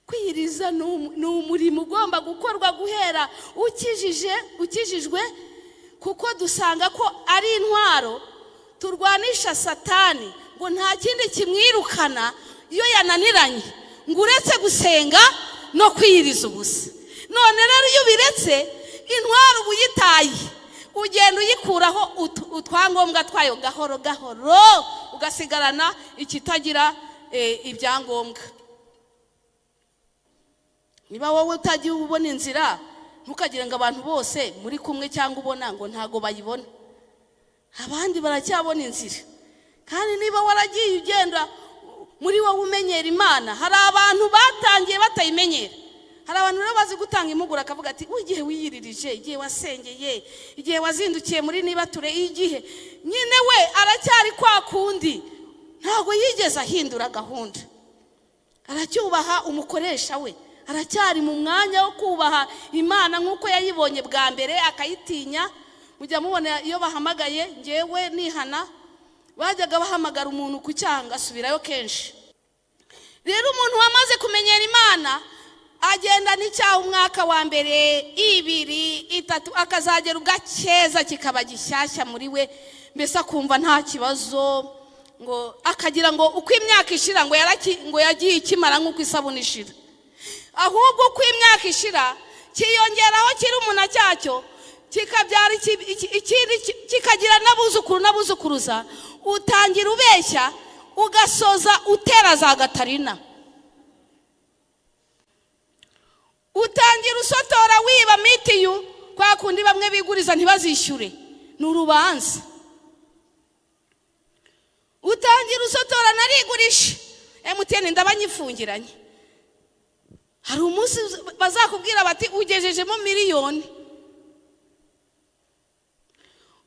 Kwiyiriza ni umurimo ugomba gukorwa guhera ukijijwe, kuko dusanga ko ari intwaro turwanisha Satani, ngo nta kindi kimwirukana iyo yananiranye ngo uretse gusenga no kwiyiriza ubusa. None rero iyo ubiretse, intwaro uba uyitaye, ugenda uyikuraho utwangombwa twayo gahoro gahoro, ugasigarana ikitagira ibyangombwa. Niba wowe utagiye ubona inzira, ntukagire ngo abantu bose muri kumwe cyangwa ubona ngo ntago bayibona, abandi baracyabona inzira. Kandi niba waragiye ugenda muri wowe umenyera Imana, hari abantu batangiye batayimenyera. Hari abantu rero bazi gutanga impuguro, akavuga ati igihe wiyiririje, igihe wasengeye, igihe wazindukiye muri nibature, igihe nyine we aracyari kwa kundi, ntabwo yigeze ahindura gahunda, aracyubaha umukoresha we, aracyari mu mwanya wo kubaha Imana nk'uko yayibonye bwa mbere akayitinya. Mujya mubona iyo bahamagaye, ngewe nihana bajyaga bahamagara umuntu ku cyaha asubirayo kenshi. Rero umuntu wamaze kumenyera Imana agenda n'icyaha umwaka wa mbere, 2, 3, akazagera ubwo akeza kikaba gishyashya muri we, mbese akumva nta kibazo, ngo akagira ngo uko imyaka ishira ngo ngo yagiye ikimara nk'uko isabune ishira. Ahubwo uko imyaka ishira kiyongeraho kiri umuna cyacyo, kikabyara ikindi, kikagira n'abuzukuru n'abuzukuruza. Utangira ubeshya ugasoza utera za Gatarina, utangira usotora wiba mitiyu, kwa kundi bamwe biguriza ntibazishyure, ni urubanza. Utangira usotora narigurisha MTN ndabanyifungiranye. Hari umunsi bazakubwira bati ugejejemo miliyoni.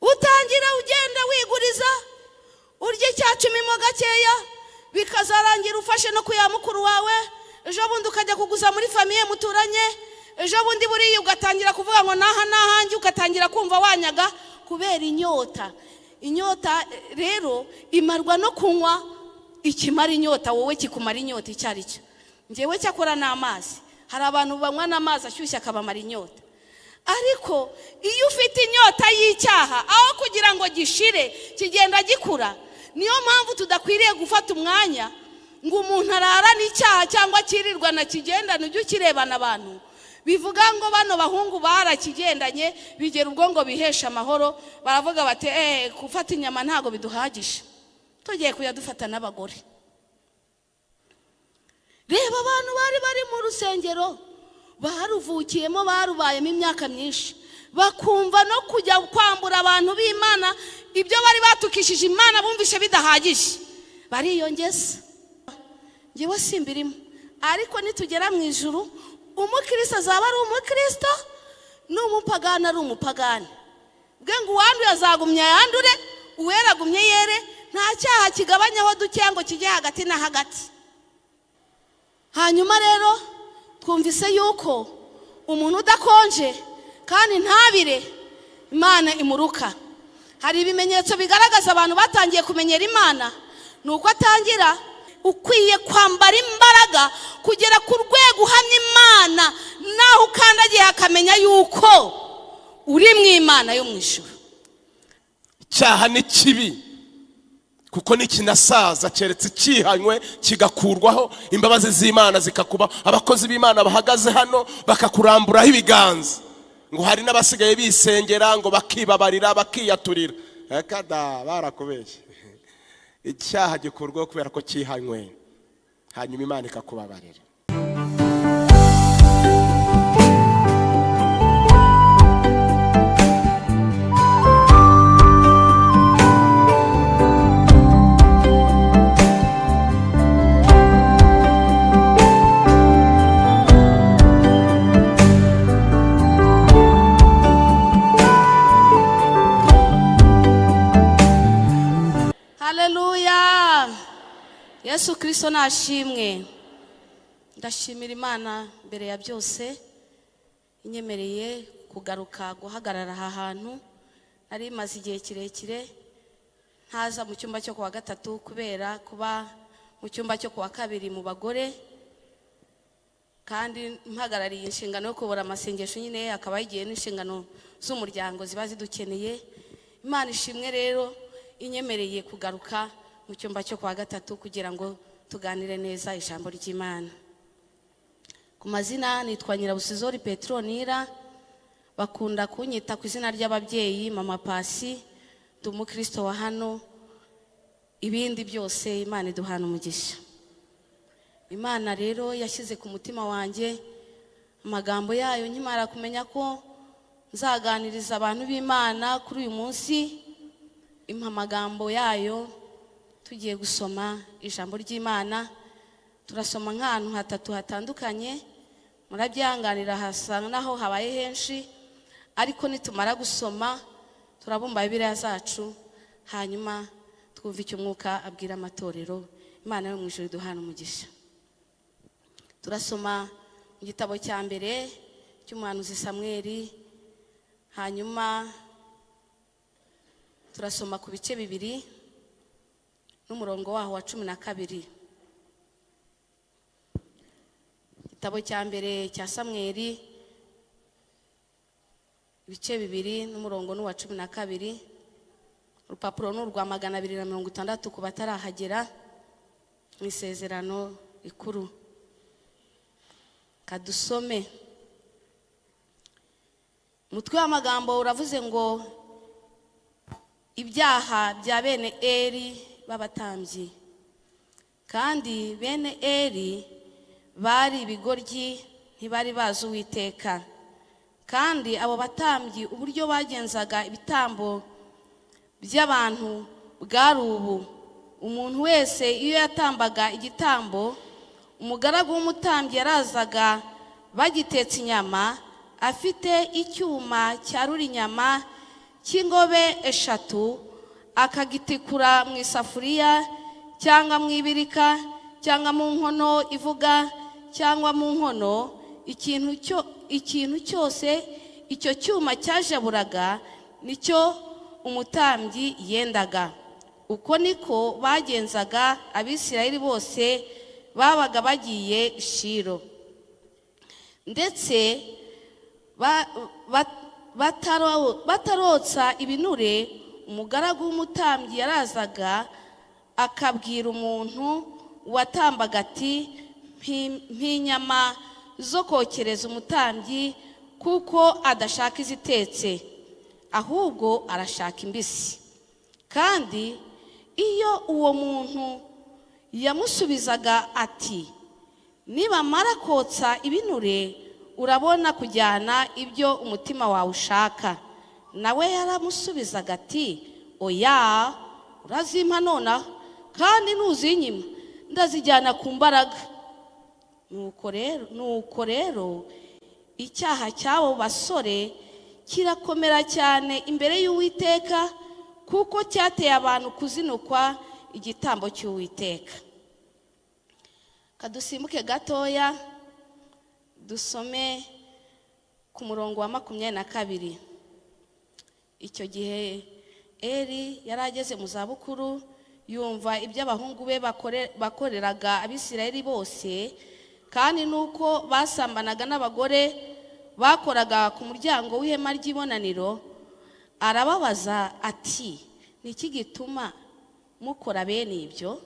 Utangira ugenda wiguriza, urya icya cumi mo gakeya, bikazarangira ufashe no kuya mukuru wawe, ejo bundi ukajya kuguza muri famiye muturanye, ejo bundi buriya ugatangira kuvuga ngo naha nahanjye, ugatangira kumva wanyaga kubera inyota. Inyota rero imarwa no kunywa ikimara inyota, wowe kikumara inyota icyo ari cyo. Ngewe cyakora n'amazi, hari abantu banywa n'amazi ashyushye akabamara inyota. Ariko iyo ufite inyota y'icyaha, aho kugira ngo gishire kigenda gikura. Niyo mpamvu tudakwiriye gufata umwanya ngo umuntu ararane icyaha cyangwa akirirwana kigendana, ujye ukirebana abantu. Bivuga ngo bano bahungu barakigendanye bigera ubwo ngo bihesha amahoro, baravuga bati gufata inyama ntago biduhagije, tugiye kujya dufata n'abagore. Reba abantu bari bari mu rusengero, baruvukiyemo, barubayemo imyaka myinshi, bakumva no kujya kwambura abantu b'Imana ibyo bari batukishije Imana bumvishe bidahagije, bariyongeza. Ngewe simbirimo, ariko nitugera mu ijuru umukristo azaba ari umukristo n'umupagani ari umupagani. Bwe ngo uwanduye azagumya yandure, uwera agumye yere, nta cyaha kigabanyaho duke ngo kijye hagati na hagati. Hanyuma rero twumvise yuko umuntu udakonje kandi ntabire Imana imuruka. Hari ibimenyetso bigaragaza abantu batangiye kumenyera Imana, ni uko atangira ukwiye kwambara imbaraga kugera ku rwego uhamya Imana, naho ukandagiye akamenya yuko uri mu Imana yo mu ijuru. Icyaha ni kibi kuko nikinasaza keretse cyihanywe kigakurwaho, imbabazi z'Imana zikakuba. Abakozi b'Imana bahagaze hano bakakuramburaho ibiganza, ngo hari n'abasigaye bisengera ngo bakibabarira bakiyaturira. Kada barakubeshye. Icyaha gikurwaho kubera ko cyihanywe, hanyuma Imana ikakubabarira. Haleluya. Yesu Kristo nashimwe. Ndashimira Imana mbere ya byose inyemereye kugaruka guhagarara aha hantu. Nari maze igihe kirekire ntaza mu cyumba cyo kuwa gatatu kubera kuba mu cyumba cyo kuwa kabiri mu bagore. Kandi mpagarariye inshingano yo kuyobora amasengesho nyine, akaba yigiye n'inshingano z'umuryango ziba zidukeneye. Imana ishimwe rero inyemereye kugaruka mu cyumba cyo kwa gatatu kugira ngo tuganire neza ijambo ry'Imana. Ku mazina nitwa Nyirabusizori Petronira, bakunda kunyita ku izina ry'ababyeyi Mama Pasi. Ndi umukristo wa hano. Ibindi byose Imana iduhana umugisha. Imana rero yashyize ku mutima wanjye amagambo yayo nkimara kumenya ko nzaganiriza abantu b'Imana kuri uyu munsi, impa amagambo yayo. Tugiye gusoma ijambo ry'Imana, turasoma nk'ahantu hatatu hatandukanye, murabyihanganira hasa naho habaye henshi, ariko nitumara gusoma turabumba Bibiliya zacu, hanyuma twumva icyo Umwuka abwira amatorero. Imana yo mu ijuru iduhana umugisha. Turasoma mu gitabo cya mbere cy'umuhanuzi Samweli, hanyuma turasoma ku bice 2 n'umurongo waho wa 12. Igitabo cya mbere cya Samweli, ibice 2 n'umurongo n'uwa 12. Urupapuro ni urwa 260 ku batarahagera mu isezerano rikuru. Kadusome. Umutwe w'amagambo uravuze ngo ibyaha bya bene Eli b'abatambyi. Kandi bene Eli bari ibigoryi, ntibari bazi Uwiteka. Kandi abo batambyi uburyo bagenzaga ibitambo by'abantu bwari ubu: umuntu wese iyo yatambaga igitambo, umugaragu w'umutambyi yarazaga bagitetse inyama, afite icyuma cyarura inyama cy'ingobe 3, akagitikura mu isafuriya cyangwa mu ibirika cyangwa mu nkono ivuga cyangwa mu nkono, ikintu cyose icyo cyuma cyajaburaga nicyo umutambyi yendaga. Uko niko bagenzaga Abisirayeli bose babaga bagiye Shilo. Ndetse batarotsa ibinure, umugaragu w'umutambyi yarazaga akabwira umuntu watambaga ati: mpinyama zo kokereza umutambyi, kuko adashaka izitetse, ahubwo arashaka imbisi. Kandi iyo uwo muntu yamusubizaga ati: nibamara kotsa ibinure urabona kujyana ibyo umutima wawe ushaka, nawe yaramusubizaga ati: oya, urazimpa nonaha, kandi nuzinyima ndazijyana ku mbaraga. Nuko rero icyaha cy'abo basore kirakomera cyane imbere y'Uwiteka, kuko cyateye abantu kuzinukwa igitambo cy'Uwiteka. Kadusimbuke gatoya dusome ku murongo wa 22. Icyo gihe Eli yari ageze mu zabukuru, yumva ibyo abahungu be bakoreraga Abisirayeli bose, kandi nuko basambanaga n'abagore bakoraga ku muryango w'ihema ry'ibonaniro. Arababaza ati: niki gituma mukora bene ibyo?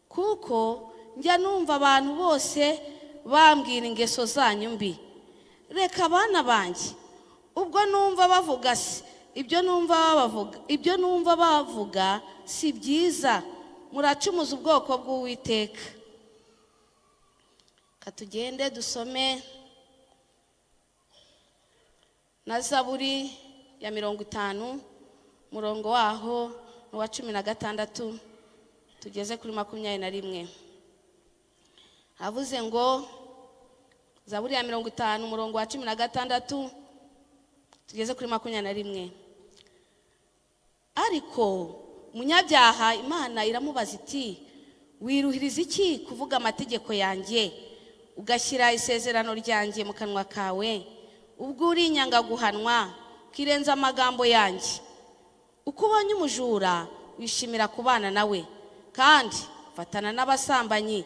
Kuko njya numva abantu bose bambwira ingeso zanyu mbi. Reka abana banjye, ubwo numva bavuga ibyo numva bavuga si byiza, muracumuza ubwoko bw'Uwiteka. Katugende dusome na Zaburi ya 50 murongo waho wa 16 tugeze kuri 21. Avuze ngo Zaburi ya 50 murongo wa 16 tugeze kuri 21. Ariko umunyabyaha Imana iramubaza iti: wiruhiriza iki kuvuga amategeko yanjye, ugashyira isezerano ryanjye mu kanwa kawe, ubwo uri inyanga guhanwa ukirenza amagambo yanjye? Uko ubonye umujura wishimira kubana nawe, kandi ufatana n'abasambanyi,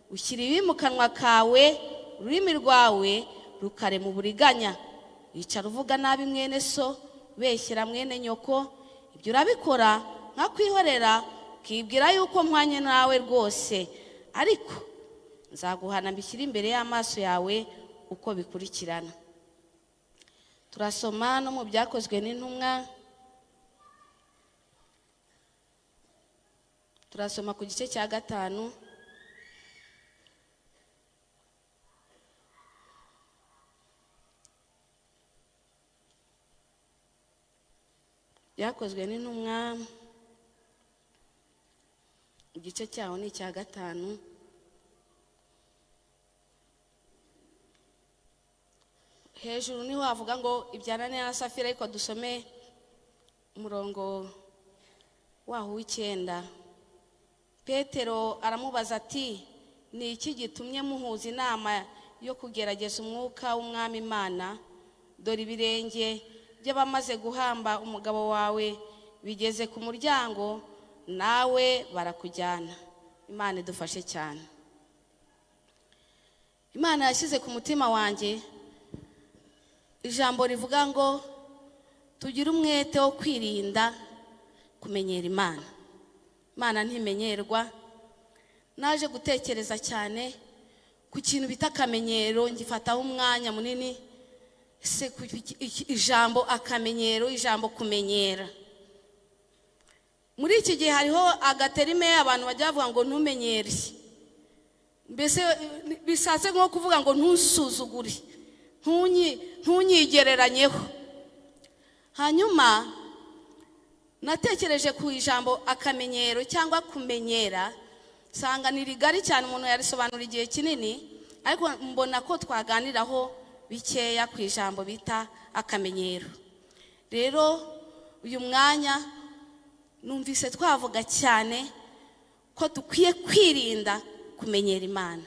ushyira ibi mu kanwa kawe, Ururimi rwawe rukarema uburiganya. Wicara uvuga nabi mwene so, ubeshyera mwene nyoko. Ibyo urabikora nkakwihorera, ukibwira yuko mpwanye nawe rwose. Ariko nzaguhana mbishyire imbere y'amaso yawe uko bikurikirana. Turasoma no mu Byakozwe n'Intumwa, turasoma ku gice cya 5. Byakozwe n'Intumwa, igice cyaho ni icya 5. Hejuru niho havuga ngo ibya Ananiya na Safira, ariko dusome umurongo waho w'9. Petero aramubaza ati: ni iki gitumye muhuza inama yo kugerageza umwuka w'Umwami Imana? Dore ibirenge by'abamaze guhamba umugabo wawe bigeze ku muryango, nawe barakujyana. Imana idufashe cyane. Imana yashyize ku mutima wanjye ijambo rivuga ngo tugire umwete wo kwirinda kumenyera Imana. Imana ntimenyerwa. Naje gutekereza cyane ku kintu bita akamenyero, ngifataho umwanya munini. Se ijambo akamenyero, ijambo kumenyera. Muri iki gihe hariho agaterime abantu bajya bavuga ngo ntumenyere, mbese bishatse nko kuvuga ngo ntusuzugure, ntunyigereranyeho. Hanyuma natekereje ku ijambo akamenyero cyangwa kumenyera, nsanga ni rigari cyane, umuntu yarisobanura igihe kinini, ariko mbona ko twaganiraho bikeya ku ijambo bita akamenyero. Rero uyu mwanya numvise twavuga cyane ko dukwiye kwirinda kumenyera Imana.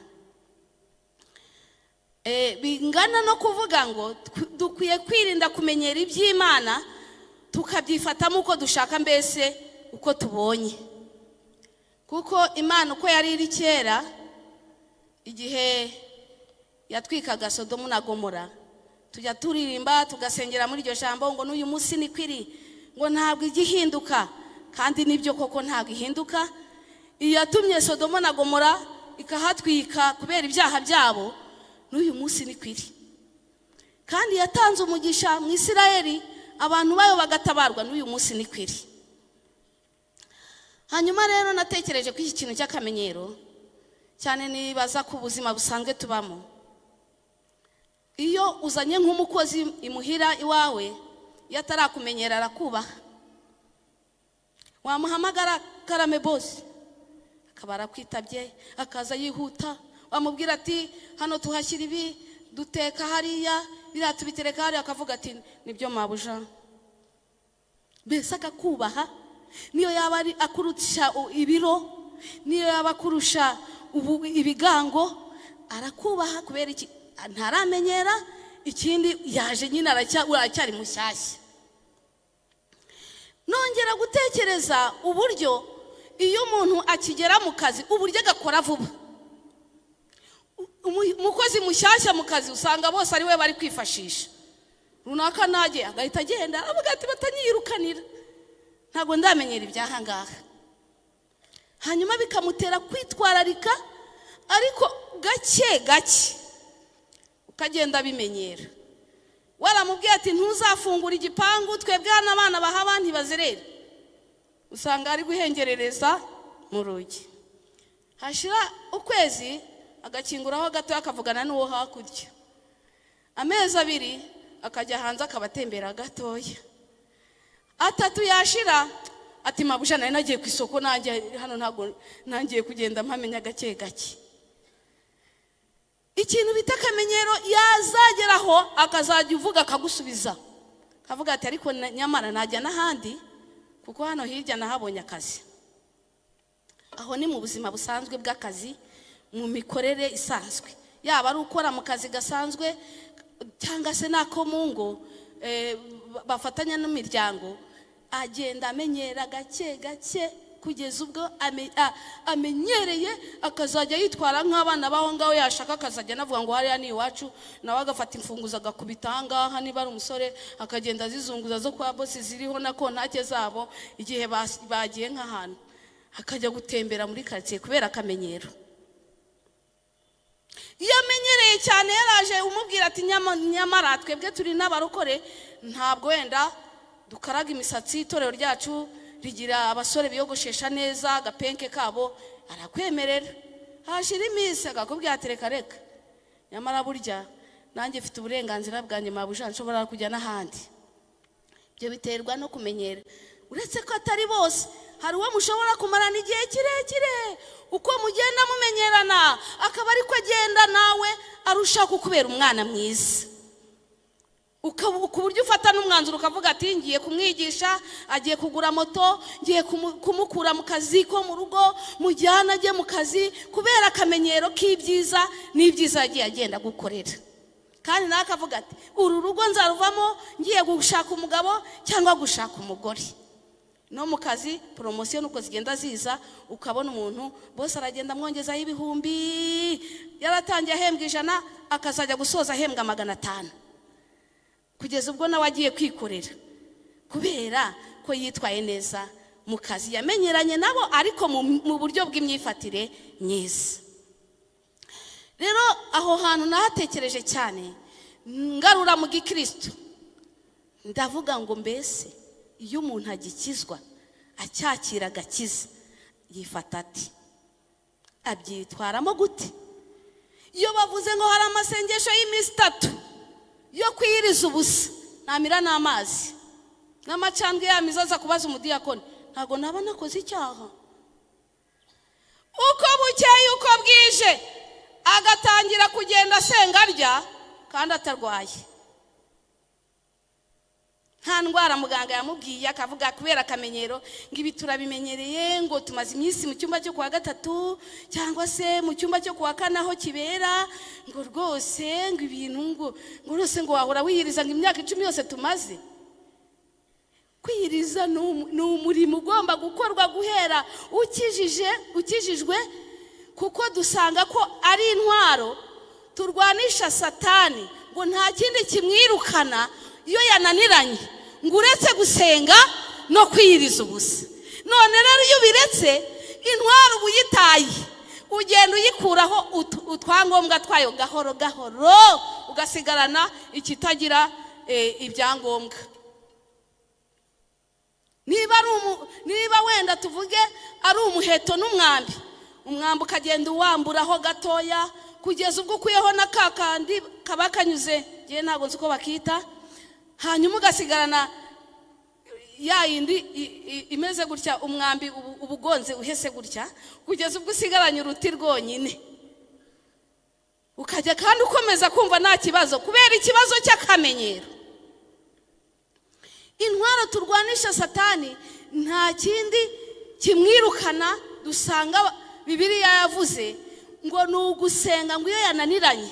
Bingana no kuvuga ngo dukwiye kwirinda kumenyera iby'Imana, tukabyifatamo uko dushaka, mbese uko tubonye. Kuko Imana uko yari iri kera, igihe yatwikaga Sodomu na Gomora, tujya turirimba tugasengera muri iryo jambo ngo n'uyu munsi ni kwiri, ngo ntabwo igihinduka. Kandi nibyo koko ntabwo ihinduka. Iyatumye Sodomu na Gomora ikahatwika kubera ibyaha byabo, n'uyu munsi ni kwiri. Kandi yatanze umugisha mu Isirayeli, abantu bayo bagatabarwa, n'uyu munsi ni kwiri. Hanyuma rero natekereje ko iki kintu cy'akamenyero cyane nibaza ku buzima busanzwe tubamo. Iyo uzanye nk'umukozi imuhira iwawe, iyo atarakumenyera arakubaha. Wamuhamagara karame boss, akaba arakwitabye, akaza yihuta. Wamubwira ati hano tuhashyira ibi, duteka hariya, biriya tubitereka hariya, akavuga ati nibyo mabuja. Mbese akakubaha. Niyo yaba ari akurusha ibiro, niyo yaba akurusha ibigango, arakubaha. Kubera iki? Ntaramenyera. Ikindi yaje nyine aracyari mushyashya. Nongera gutekereza uburyo iyo umuntu akigera mu kazi, uburyo agakora vuba. Umukozi mushyashya mu kazi usanga bose ari we bari kwifashisha. Runaka najye agahita agenda avuga ati batanyirukanira, ntabwo ndamenyera ibyaha ngaha. Hanyuma bikamutera kwitwararika, ariko gake gake ukagenda bimenyera. Waramubwiye ati ntuzafungura igipangu, twebwe hano abana bahaba ntibazerera, usanga ari guhengerereza mu rugi. Hashira ukwezi agakinguraho gato, akavugana n'uwo hakurya. Amezi 2 akajya hanze akabatembera gatoya. 3 yashira ati mabuja nari nagiye ku isoko, nanjye hano ntabwo nangiye kugenda mpamenya gake gake. Ikintu bita akamenyero yazageraho akazajya uvuga akagusubiza, akavuga ati ariko nyamara najya n'ahandi, kuko hano hirya nahabonye akazi. Aho ni mu buzima busanzwe bw'akazi, mu mikorere isanzwe, yaba ari ukora mu kazi gasanzwe cyangwa se nako mu ngo bafatanya n'imiryango, agenda amenyera gake gake Kugeza ubwo amenyereye, akazajya yitwara nk'abana b'aho ngaho, yashaka akazajya anavuga ngo hariya ni iwacu, nawe agafata imfunguzo agakubita aha ngaha, niba ari umusore akagenda azizunguza zo kwa bosi ziriho na kontake zabo, igihe bagiye nk'ahantu akajya gutembera muri karitsiye kubera akamenyero. Iyo amenyereye cyane, yaraje umubwira ati nyamara twebwe turi n'abarokore, ntabwo wenda dukaraga imisatsi, itorero ryacu rigira abasore biyogoshesha neza agapenke kabo, arakwemerera. Hashira iminsi akakubwira ati reka reka, nyamara burya nanjye mfite uburenganzira bwanjye, mabuja, nshobora kujya n'ahandi. Ibyo biterwa no kumenyera. Uretse ko atari bose, hari uwo mushobora kumarana igihe kirekire, uko mugenda mumenyerana akaba ariko agenda nawe arushaho kukubera umwana mwiza, ku buryo ufata n'umwanzuro ukavuga ati ngiye kumwigisha, agiye kugura moto, ngiye kumukura mu kazi ko mu rugo mujyana ajye mu kazi, kubera akamenyero k'ibyiza n'ibyiza yagiye agenda gukorera. Kandi nawe akavuga ati uru rugo nzaruvamo ngiye gushaka umugabo cyangwa gushaka umugore. No mu kazi poromosiyo nuko zigenda ziza, ukabona umuntu bose aragenda amwongezaho ibihumbi, yaratangiye ahembwa 100 akazajya gusoza ahembwa 500, kugeza ubwo nawe agiye kwikorera kubera ko yitwaye neza mu kazi, yamenyeranye nabo ariko mu buryo bw'imyifatire myiza. Rero aho hantu nahatekereje cyane ngarura mu gikristo, ndavuga ngo mbese iyo umuntu agikizwa acyakira agakiza yifata ati abyitwaramo gute? Iyo bavuze ngo hari amasengesho y'iminsi 3 yo kwiyiriza ubusa, ntamira n'amazi n'amacandwe yamiza aza kubaza umudiyakoni, ntabwo naba nakoze icyaha. Uko bukeye uko bwije agatangira kugenda asenga arya kandi atarwaye, nta ndwara muganga yamubwiye, akavuga kubera akamenyero ngo ibi turabimenyereye, ngo tumaze iminsi mu cyumba cyo kuwa 3 cyangwa se mu cyumba cyo kuwa 4 aho kibera, ngo rwose ngo ibintu ngo rwose ngo wahora wiyiriza ngo imyaka 10 yose tumaze. Kwiyiriza ni umurimo ugomba gukorwa guhera ukijijwe, kuko dusanga ko ari intwaro turwanisha Satani, ngo nta kindi kimwirukana iyo yananiranye ngo uretse gusenga no kwiyiriza ubusa. None rero iyo ubiretse intwaro uba uyitaye, ugenda uyikuraho utwangombwa twayo gahoro gahoro, ugasigarana ikitagira ibyangombwa. Niba wenda tuvuge ari umuheto n'umwambi, umwambi ukagenda uwamburaho gatoya kugeza ubwo ukuyeho na kakandi kaba kanyuze, ngewe ntabwo nzi uko bakita, hanyuma ugasigarana ya yindi imeze gutya, umwambi ubugonze uhese gutya, kugeza ubwo usigaranye uruti rwonyine, ukajya kandi ukomeza kumva nta kibazo kubera ikibazo cy'akamenyero. Intwaro turwanisha Satani nta kindi kimwirukana, dusanga Bibiliya yavuze ngo ni ugusenga, ngo iyo yananiranye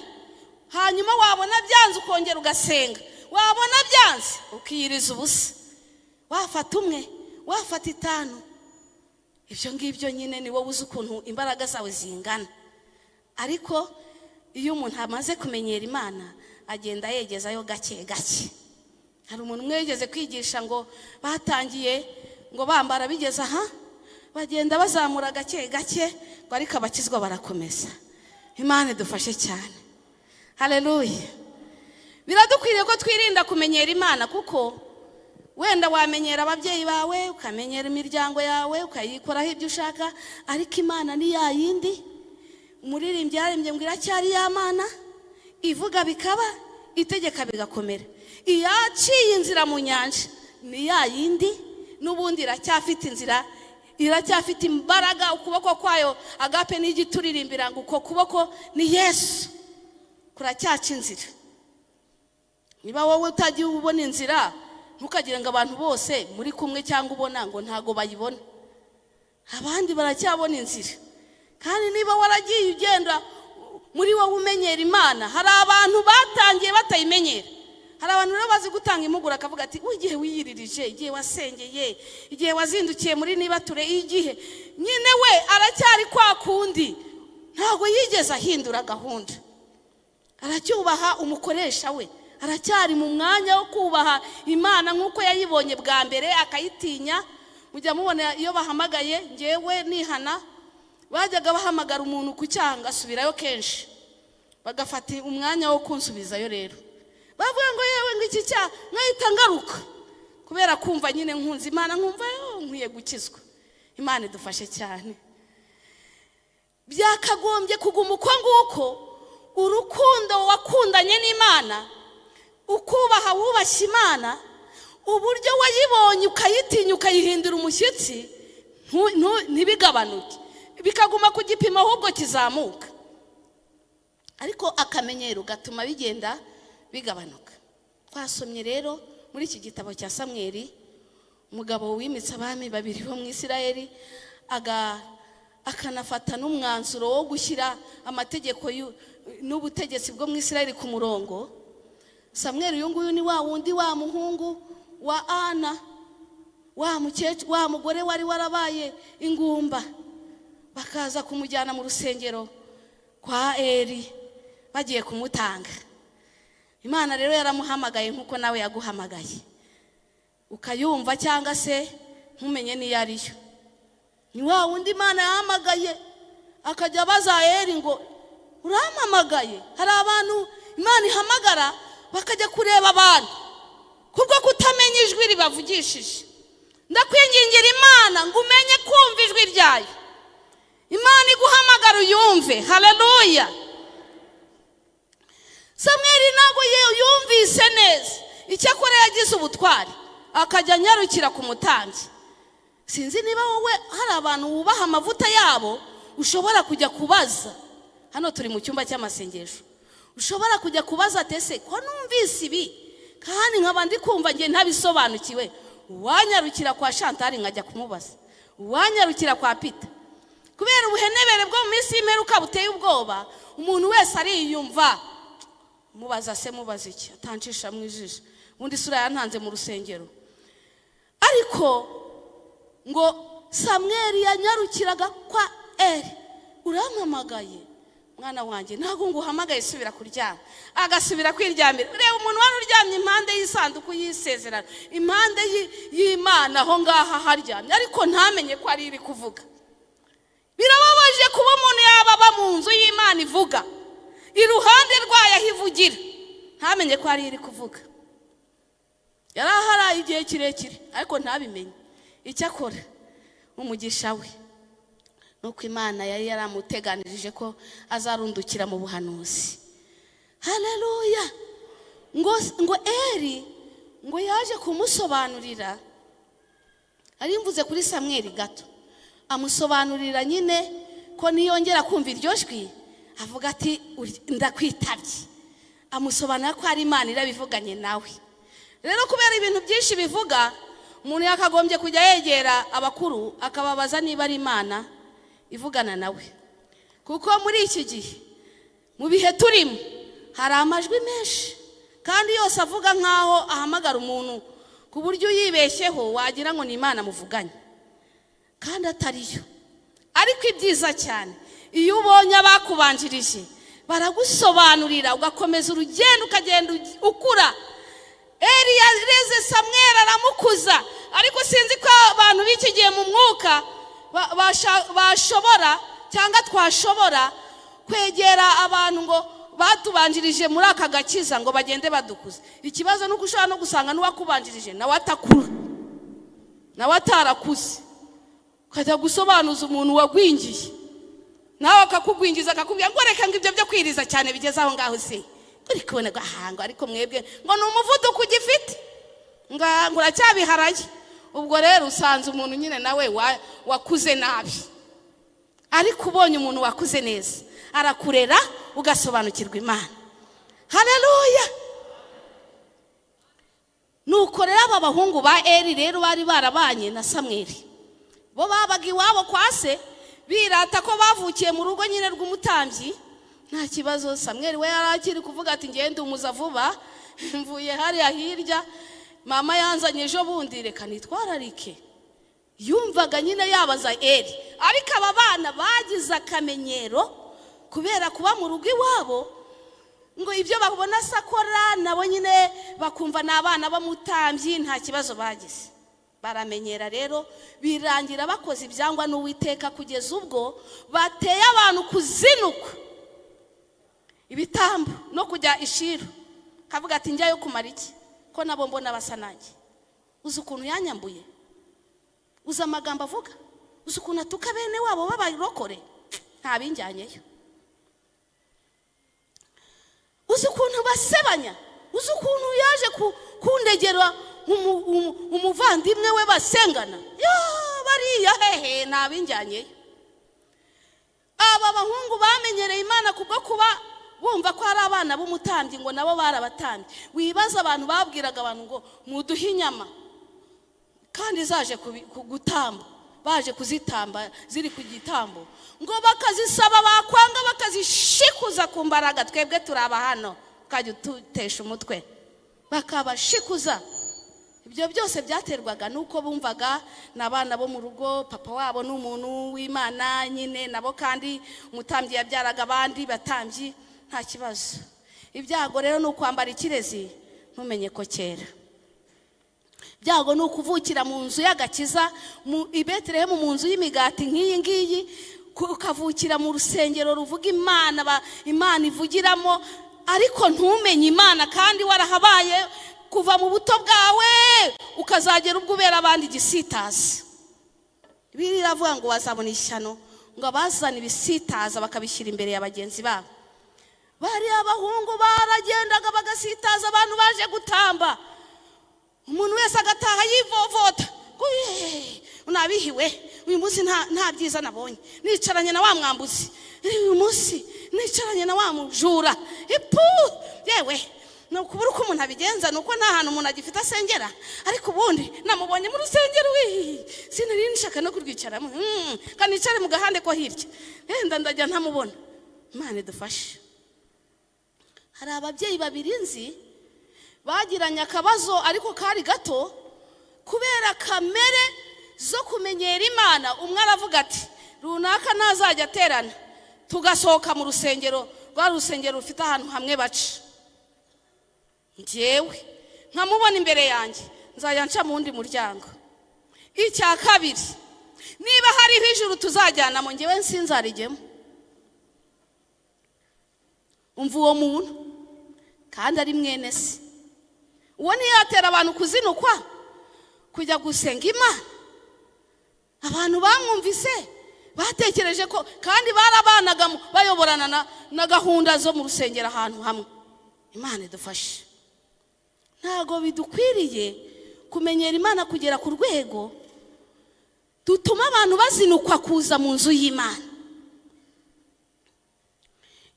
hanyuma wabona byanze ukongera ugasenga, wabona byanze ukiyiriza ubusa, wafata umwe wafata 5, ibyo ngibyo nyine ni wowe uzi ukuntu imbaraga zawe zingana. Ariko iyo umuntu amaze kumenyera Imana agenda yegezayo gake gake. Hari umuntu umwe yigeze kwigisha ngo batangiye ngo bambara bigeze aha, bagenda bazamura gake gake, ngo ariko abakizwa barakomeza. Imana idufashe cyane. Haleluya. Biradukwiriye ko twirinda kumenyera Imana, kuko wenda wamenyera ababyeyi bawe, ukamenyera imiryango yawe, ukayikoraho ibyo ushaka, ariko Imana ni ya yindi. Umuririmbyi yaririmbye ngo iracyari ya Mana ivuga bikaba, itegeka bigakomera. Iyaciye inzira mu nyanja ni ya yindi, n'ubundi iracyafite inzira, iracyafite imbaraga, ukuboko kwayo agape n'igituririmbira ngo uko kuboko ni Yesu, kuracyaca inzira. Niba wowe utagiye ubona inzira, ntukagire ngo abantu bose muri kumwe cyangwa ubona ngo ntago bayibona, abandi baracyabona inzira. Kandi niba waragiye ugenda muri wowe umenyera Imana, hari abantu batangiye batayimenyera, Hari abantu rero bazi gutanga impuguro, akavuga ati: "Igihe wiyiririje, igihe wasengeye, igihe wazindukiye muri nibature, igihe nyine." We aracyari kwa kundi, ntabwo yigeze ahindura gahunda. Aracyubaha umukoresha we, aracyari mu mwanya wo kubaha Imana nk'uko yayibonye bwa mbere akayitinya. Mujya mubona iyo bahamagaye, ngewe nihana bajyaga bahamagara umuntu ku cyaha ngasubirayo kenshi, bagafata umwanya wo kunsubizayo. Rero bavuga ngo: "Yewe," ngo, "iki cyaha," nkahita ngaruka kubera kumva nyine nkunze Imana, nkumva nkwiye gukizwa. Imana idufashe cyane. Byakagombye kuguma uko nguko, urukundo wakundanye n'Imana, ukubaha wubashye Imana, uburyo wayibonye ukayitinya, ukayihindura umushyitsi, ntibigabanuke, bikaguma ku gipimo, ahubwo kizamuka. Ariko akamenyero gatuma bigenda bigabanuka. Twasomye rero muri iki gitabo cya Samweri umugabo wimitse abami babiri bo mu Isirayeli, akanafata n'umwanzuro wo gushyira amategeko n'ubutegetsi bwo mu Isirayeli ku murongo. Samweri uyu nguyu ni wa wundi, wa muhungu wa Ana, wa mukecuru, wa mugore wari warabaye ingumba, bakaza kumujyana mu rusengero kwa Eri bagiye kumutanga. Imana rero yaramuhamagaye nk'uko nawe yaguhamagaye, ukayumva cyangwa se ntumenye n'iyo ariyo. Ni wa wundi Imana yahamagaye akajya abaza Eri ngo: "Urampamagaye?" Hari abantu Imana ihamagara bakajya kureba abantu kubwo kutamenya ijwi ribavugishije. Ndakwingingira Imana ngo umenye kumva ijwi ryayo. Imana iguhamagara uyumve. Haleluya! Samweri ntabwo yumvise neza, icyakora yagize ubutwari akajya anyarukira ku mutambyi. Sinzi niba wowe hari abantu wubaha amavuta yabo ushobora kujya kubaza. Hano turi mu cyumba cy'amasengesho, ushobora kujya kubaza ati: "Ese ko numvise ibi kandi nkaba ndi kumva ngiye ntabisobanukiwe?" Uwanyarukira kwa Shantari nkajya kumubaza, uwanyarukira kwa Pita. Kubera ubuhenebere bwo mu minsi y'imperuka buteye ubwoba, umuntu wese ariyumva. Mubaza se, mubaza iki? Atancisha mu ijisho, ubundi isura yantanze mu rusengero. Ariko ngo Samweri yanyarukiraga kwa Eri: "Urampamagaye?" "Mwana wanjye, ntabwo nguhamagaye, subira kuryama." Agasubira kwiryamira. Reba umuntu wari uryamye impande y'isanduku y'isezerano, impande y'Imana, aho ngaho aharyamye, ariko ntamenye ko ari iri kuvuga. Birababaje kuba umuntu yaba aba mu nzu y'Imana ivuga, iruhande rwayo aho ivugira, ntamenye ko ari iri kuvuga. Yari aharaye igihe kirekire ariko ntabimenye. Icyakora umugisha we nuko Imana yari yaramuteganirije ko azarundukira mu buhanuzi. Haleluya! Ngo Eri ngo yaje kumusobanurira, ari mvuze kuri Samweri gato, amusobanurira nyine ko niyongera kumva iryo jwi avuga ati: "Ndakwitabye." Amusobanurira ko ari Imana irabivuganye nawe. Rero kubera ibintu byinshi bivuga, umuntu yakagombye kujya yegera abakuru akababaza niba ari Imana ivugana nawe, kuko muri iki gihe, mu bihe turimo, hari amajwi menshi kandi yose avuga nk'aho ahamagara umuntu, ku buryo uyibeshyeho wagira ngo ni Imana muvuganye kandi atariyo. Ariko ibyiza cyane, iyo ubonye abakubanjirije baragusobanurira, ugakomeza urugendo, ukagenda ukura. Eri yareze Samweri aramukuza, ariko sinzi ko abantu b'iki gihe mu mwuka bashobora cyangwa twashobora kwegera abantu ngo batubanjirije muri aka gakiza ngo bagende badukuza. Ikibazo ni uko ushobora no gusanga n'uwakubanjirije nawe atakura, nawe atarakuze, ukajya gusobanuza umuntu wagwingiye, nawe akakugwingiza, akakubwira ngo: "Reka," ngo, "ibyo byo kwiriza cyane bigeze aho ngaho se uri kubona ngo ariko mwebwe ngo ni umuvuduko ugifite, ngo uracyabiharaye." Ubwo rero usanze umuntu nyine nawe wakuze nabi. Ariko ubonye umuntu wakuze neza arakurera, ugasobanukirwa Imana. Haleluya! Nuko rero aba bahungu ba Eri rero bari barabanye na Samweri, bo babaga iwabo kwa se, birata ko bavukiye mu rugo nyine rw'umutambyi, nta kibazo. Samweri we yari akiri kuvuga ati: "Ngende umuza vuba." Mvuye hariya hirya, mama yanzanye ejo bundi, reka nitwararike. Yumvaga nyine yabaza Eri. Ariko aba bana bagize akamenyero kubera kuba mu rugo iwabo, ngo ibyo babona sakora nabo nyine bakumva ni abana b'umutambyi, nta kibazo bagize. Baramenyera rero, birangira bakoze ibyangwa n'Uwiteka, kugeza ubwo bateye abantu kuzinukwa ibitambo no kujya ishiru. Kavuga ati njyayo kumara iki ko nabo mbona basa nanjye? Uzi ukuntu yanyambuye? Uzi amagambo avuga? Uzi ukuntu atuka bene wabo b'abarokore? Ntabinjyanyeyo. Uzi ukuntu basebanya? Uzi ukuntu yaje kundegera umuvandimwe we basengana? Ya bariya hehe, ntabinjyanyeyo. Aba bahungu bamenyereye Imana kubwo kuba bumva ko ari abana b'umutambyi, ngo nabo barabatambye. Wibaza abantu babwiraga abantu ngo muduhe inyama, kandi zaje gutamba, baje kuzitamba ziri ku gitambo, ngo bakazisaba, bakwanga bakazishikuza ku mbaraga. Twebwe turaba hano ukajya ututesha umutwe, bakabashikuza. Ibyo byose byaterwaga nuko bumvaga n'abana bo mu rugo, papa wabo ni umuntu w'Imana nyine nabo, kandi umutambyi yabyaraga abandi batambyi, nta kibazo. Ibyago rero ni ukwambara ikirezi ntumenye ko kera. Ibyago ni ukuvukira mu nzu y'agakiza, mu i Betelehemu, mu nzu y'imigati nk'iyi ngiyi, ukavukira mu rusengero ruvuga Imana, Imana ivugiramo, ariko ntumenye Imana kandi warahabaye kuva mu buto bwawe ukazagera ubwo ubera abandi igisitaza. Bibiliya iravuga ngo bazabona ishyano, ngo abazana ibisitaza bakabishyira imbere ya bagenzi babo. Bariya abahungu baragendaga bagasitaza abantu baje gutamba, umuntu wese agataha yivovota, unabihiwe uyu munsi nta byiza nabonye, nicaranye na wa mwambuzi uyu munsi, nicaranye na wa mujura, ipu yewe. Ni ukubura uko umuntu abigenza, ni uko nta hantu umuntu agifite asengera, ariko ubundi namubonye mu rusengero, sinari nshaka no kurwicaramo, kandi nicare mu gahande ko hirya, wenda ndajya ntamubona. Imana idufashe. Hari ababyeyi babiri nzi bagiranye akabazo ariko kari gato, kubera kamere zo kumenyera Imana. Umwe aravuga ati runaka ntazajya aterana, tugasohoka mu rusengero, rwa rusengero rufite ahantu hamwe baca, njyewe nkamubona imbere yanjye nzajya nca mu wundi muryango. Icya kabiri, niba hariho ijuru tuzajyanamo, njyewe nsinzarijyemo. Umva uwo muntu kandi ari mwene se, uwo ntiyatera abantu kuzinukwa kujya gusenga Imana. Abantu bamwumvise batekereje ko kandi barabanaga bayoborana na gahunda zo mu rusengero ahantu hamwe. Imana idufashe. Ntago bidukwiriye kumenyera Imana kugera ku rwego dutuma abantu bazinukwa kuza mu nzu y'Imana.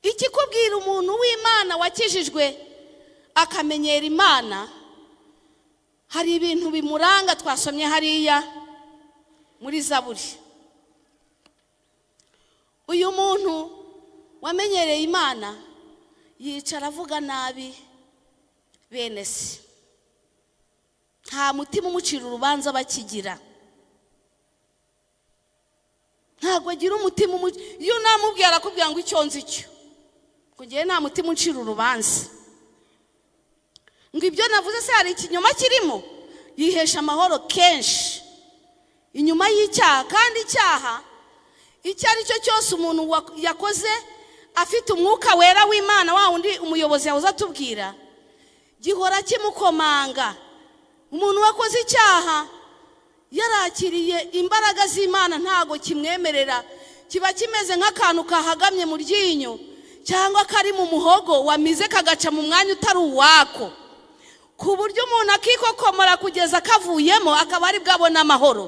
Ikikubwira umuntu w'Imana wakijijwe akamenyera Imana, hari ibintu bimuranga twasomye hariya muri Zaburi. Uyu muntu wamenyereye Imana yicara avuga nabi bene se, nta mutima umucira urubanza bakigira, ntabwo agira umutima. Iyo unamubwira arakubwira ngo icyo nzi cyo, kugira nta mutima uncira urubanza, ngo ibyo navuze se hari ikinyoma kirimo. Yihesha amahoro kenshi inyuma y'icyaha, kandi icyaha icyo ari cyo cyose umuntu yakoze afite umwuka wera w'Imana, wa wundi umuyobozi yahoze atubwira, gihora kimukomanga. Umuntu wakoze icyaha yarakiriye imbaraga z'Imana ntago kimwemerera, kiba kimeze nk'akantu kahagamye mu ryinyo cyangwa kari mu muhogo wamize kagaca mu mwanya utari uwako, ku buryo umuntu akikokomora kugeza kavuyemo akaba ari bwabona amahoro.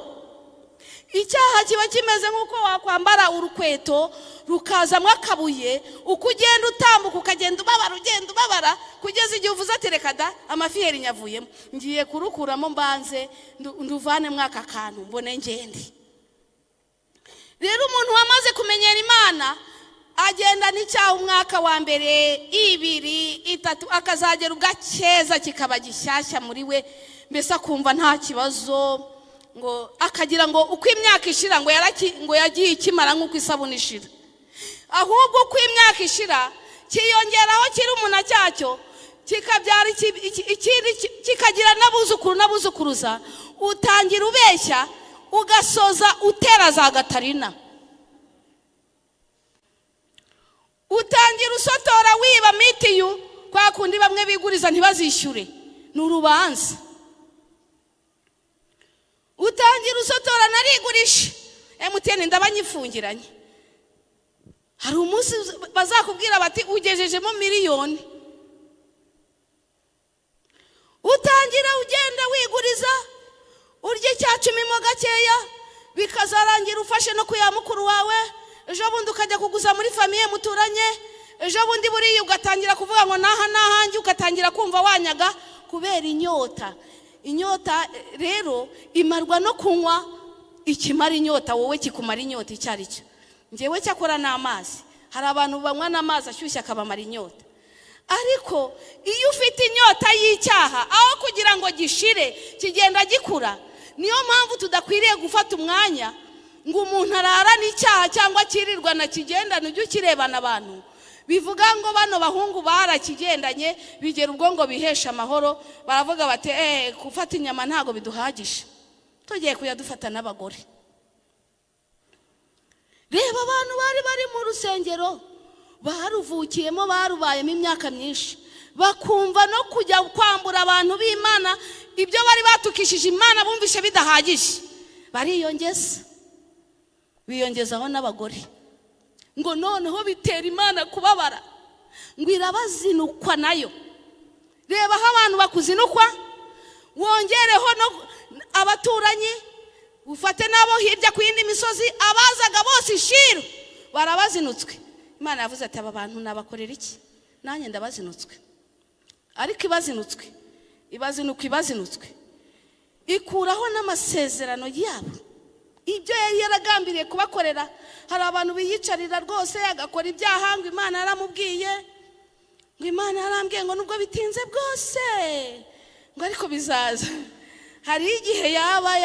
Icyaha kiba kimeze nk'uko wakwambara urukweto rukazamo akabuye, uko ugenda utambuka ukagenda ubabara, ugenda ubabara kugeza igihe uvuze ati reka da, amafiyeri nyavuyemo, ngiye kurukuramo mbanze nduvane mwaka kantu mbone ngende. Rero umuntu wamaze kumenyera Imana Agenda n'icyaha umwaka wa mbere, 2, 3, akazagera ubwo akeza kikaba gishyashya muri we, mbese akumva nta kibazo, ngo akagira ngo uko imyaka ishira ngo ngo yagiye ikimara nk'uko isabune ishira. Ahubwo uko imyaka ishira kiyongeraho kiri umuna cyacyo, kikabyara ikindi, kikagira n'abuzukuru n'abuzukuruza. Utangira ubeshya ugasoza utera za Gatarina, utangira usotora wiba mitiyu, kwa kundi bamwe biguriza ntibazishyure, ni urubanza. Utangira usotora narigurisha MTN ndabanyifungiranye. Hari umunsi bazakubwira bati ugejejemo miliyoni. Utangira ugenda wiguriza, urya icya cumi mo gakeya, bikazarangira ufashe no kuya mukuru wawe. Ejo bundi ukajya kuguza muri famiye muturanye, ejo bundi buriya ugatangira kuvuga ngo naha nahanjye, ugatangira kumva wanyaga kubera inyota. Inyota rero imarwa no kunywa ikimara inyota, wowe kikumara inyota icyo ari cyo. Njyewe cyakora n'amazi, hari abantu banywa n'amazi ashyushye akabamara inyota. Ariko iyo ufite inyota y'icyaha, aho kugira ngo gishire kigenda gikura. Niyo mpamvu tudakwiriye gufata umwanya ngo umuntu ararane icyaha cyangwa akirirwa na kigendana, ujye ukirebana abantu. Bivuga ngo bano bahungu barakigendanye bigera ubwo ngo bihesha amahoro, baravuga bati gufata inyama ntago biduhagije, tugiye kujya dufata n'abagore. Reba abantu bari bari mu rusengero, baruvukiyemo, barubayemo imyaka myinshi, bakumva no kujya kwambura abantu b'Imana ibyo bari batukishije Imana bumvishe bidahagije, bariyongeza, biyongezaho n'abagore. Ngo noneho bitera Imana kubabara, ngo irabazinukwa nayo. Reba aho abantu bakuzinukwa, wongereho no abaturanyi, ufate nabo hirya ku yindi misozi, abazaga bose ishiru barabazinutswe. Imana yavuze ati aba bantu nabakorera iki? Nanjye ndabazinutswe. Ariko ibazinutswe, ibazinukwa, ibazinutswe, ikuraho n'amasezerano yabo, ibyo yari yaragambiriye kubakorera. Hari abantu biyicarira rwose agakora ibyaha ngo Imana yaramubwiye, ngo Imana yarambwiye ngo nubwo bitinze bwose ngo ariko bizaza. Hari igihe yaba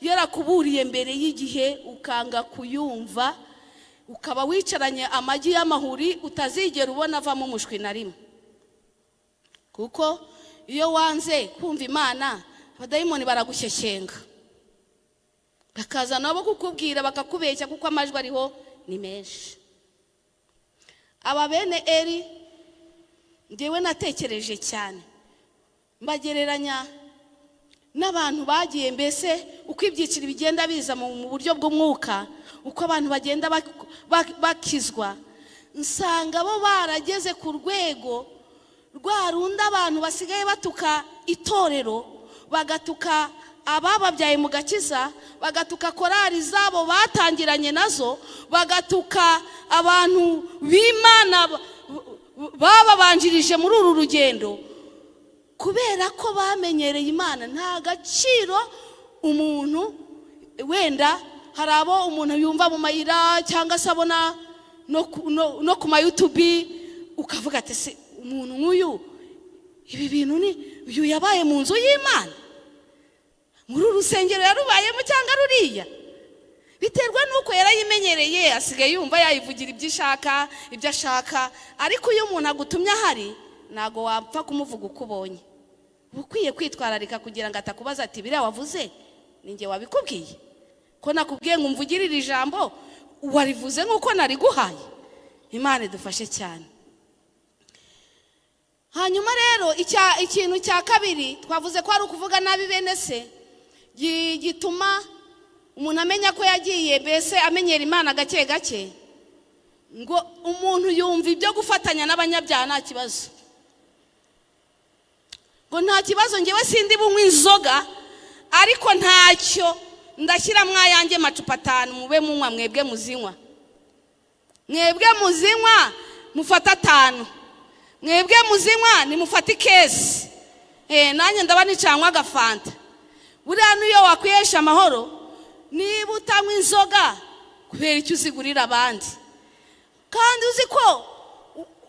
yarakuburiye mbere y'igihe ukanga kuyumva, ukaba wicaranye amagi y'amahuri utazigera ubona avamo umushwi na rimwe. Kuko iyo wanze kumva Imana, abadayimoni baragushyeshyenga, bakaza nabo kukubwira, bakakubeshya, kuko amajwi ariho ni menshi. Aba bene Eri njyewe natekereje cyane, mbagereranya n'abantu bagiye, mbese uko ibyiciro bigenda biza mu buryo bw'umwuka, uko abantu bagenda bakizwa, nsanga bo barageze ku rwego rwa rundi abantu basigaye batuka itorero, bagatuka abababyaye mu gakiza, bagatuka korali zabo batangiranye nazo, bagatuka abantu b'Imana bababanjirije muri uru rugendo, kubera ko bamenyereye Imana. Nta gaciro umuntu, wenda hari abo umuntu yumva mu mayira cyangwa se abona no ku ma YouTube, ukavuga ati se umuntu nk'uyu ibi bintu ni uyu yabaye mu nzu y'Imana, muri uru rusengero yarubayemo cyangwa ruriya. Biterwa nuko yarayimenyereye, asigaye yumva yayivugira ibyo ishaka, ibyo ashaka. Ariko iyo umuntu agutumye ahari, ntago wapfa kumuvuga uko ubonye. Uba ukwiye kwitwararika kugira ngo atakubaza ati biriya wavuze ni njye wabikubwiye, ko nakubwiye ngo umvugirire ijambo warivuze nk'uko nariguhaye. Imana idufashe cyane. Hanyuma rero ikintu cya kabiri twavuze ko ari ukuvuga nabi bene se, gituma umuntu amenya ko yagiye, mbese amenyera Imana gake gake, ngo umuntu yumva ibyo gufatanya n'abanyabyaha nta kibazo, ngo nta kibazo, njyewe sindi bunywa inzoga ariko ntacyo ndashyira mwayanjye macupa 5 mube munywa, mwebwe muzinywa, mwebwe muzinywa mufata 5, mwebwe muzinywa nimufate ikesi, nanjye ndaba nicanywa agafanta. Buriya niyo wakwihesha amahoro, niba utanywa inzoga kubera icyo uzigurira abandi. Kandi uzi ko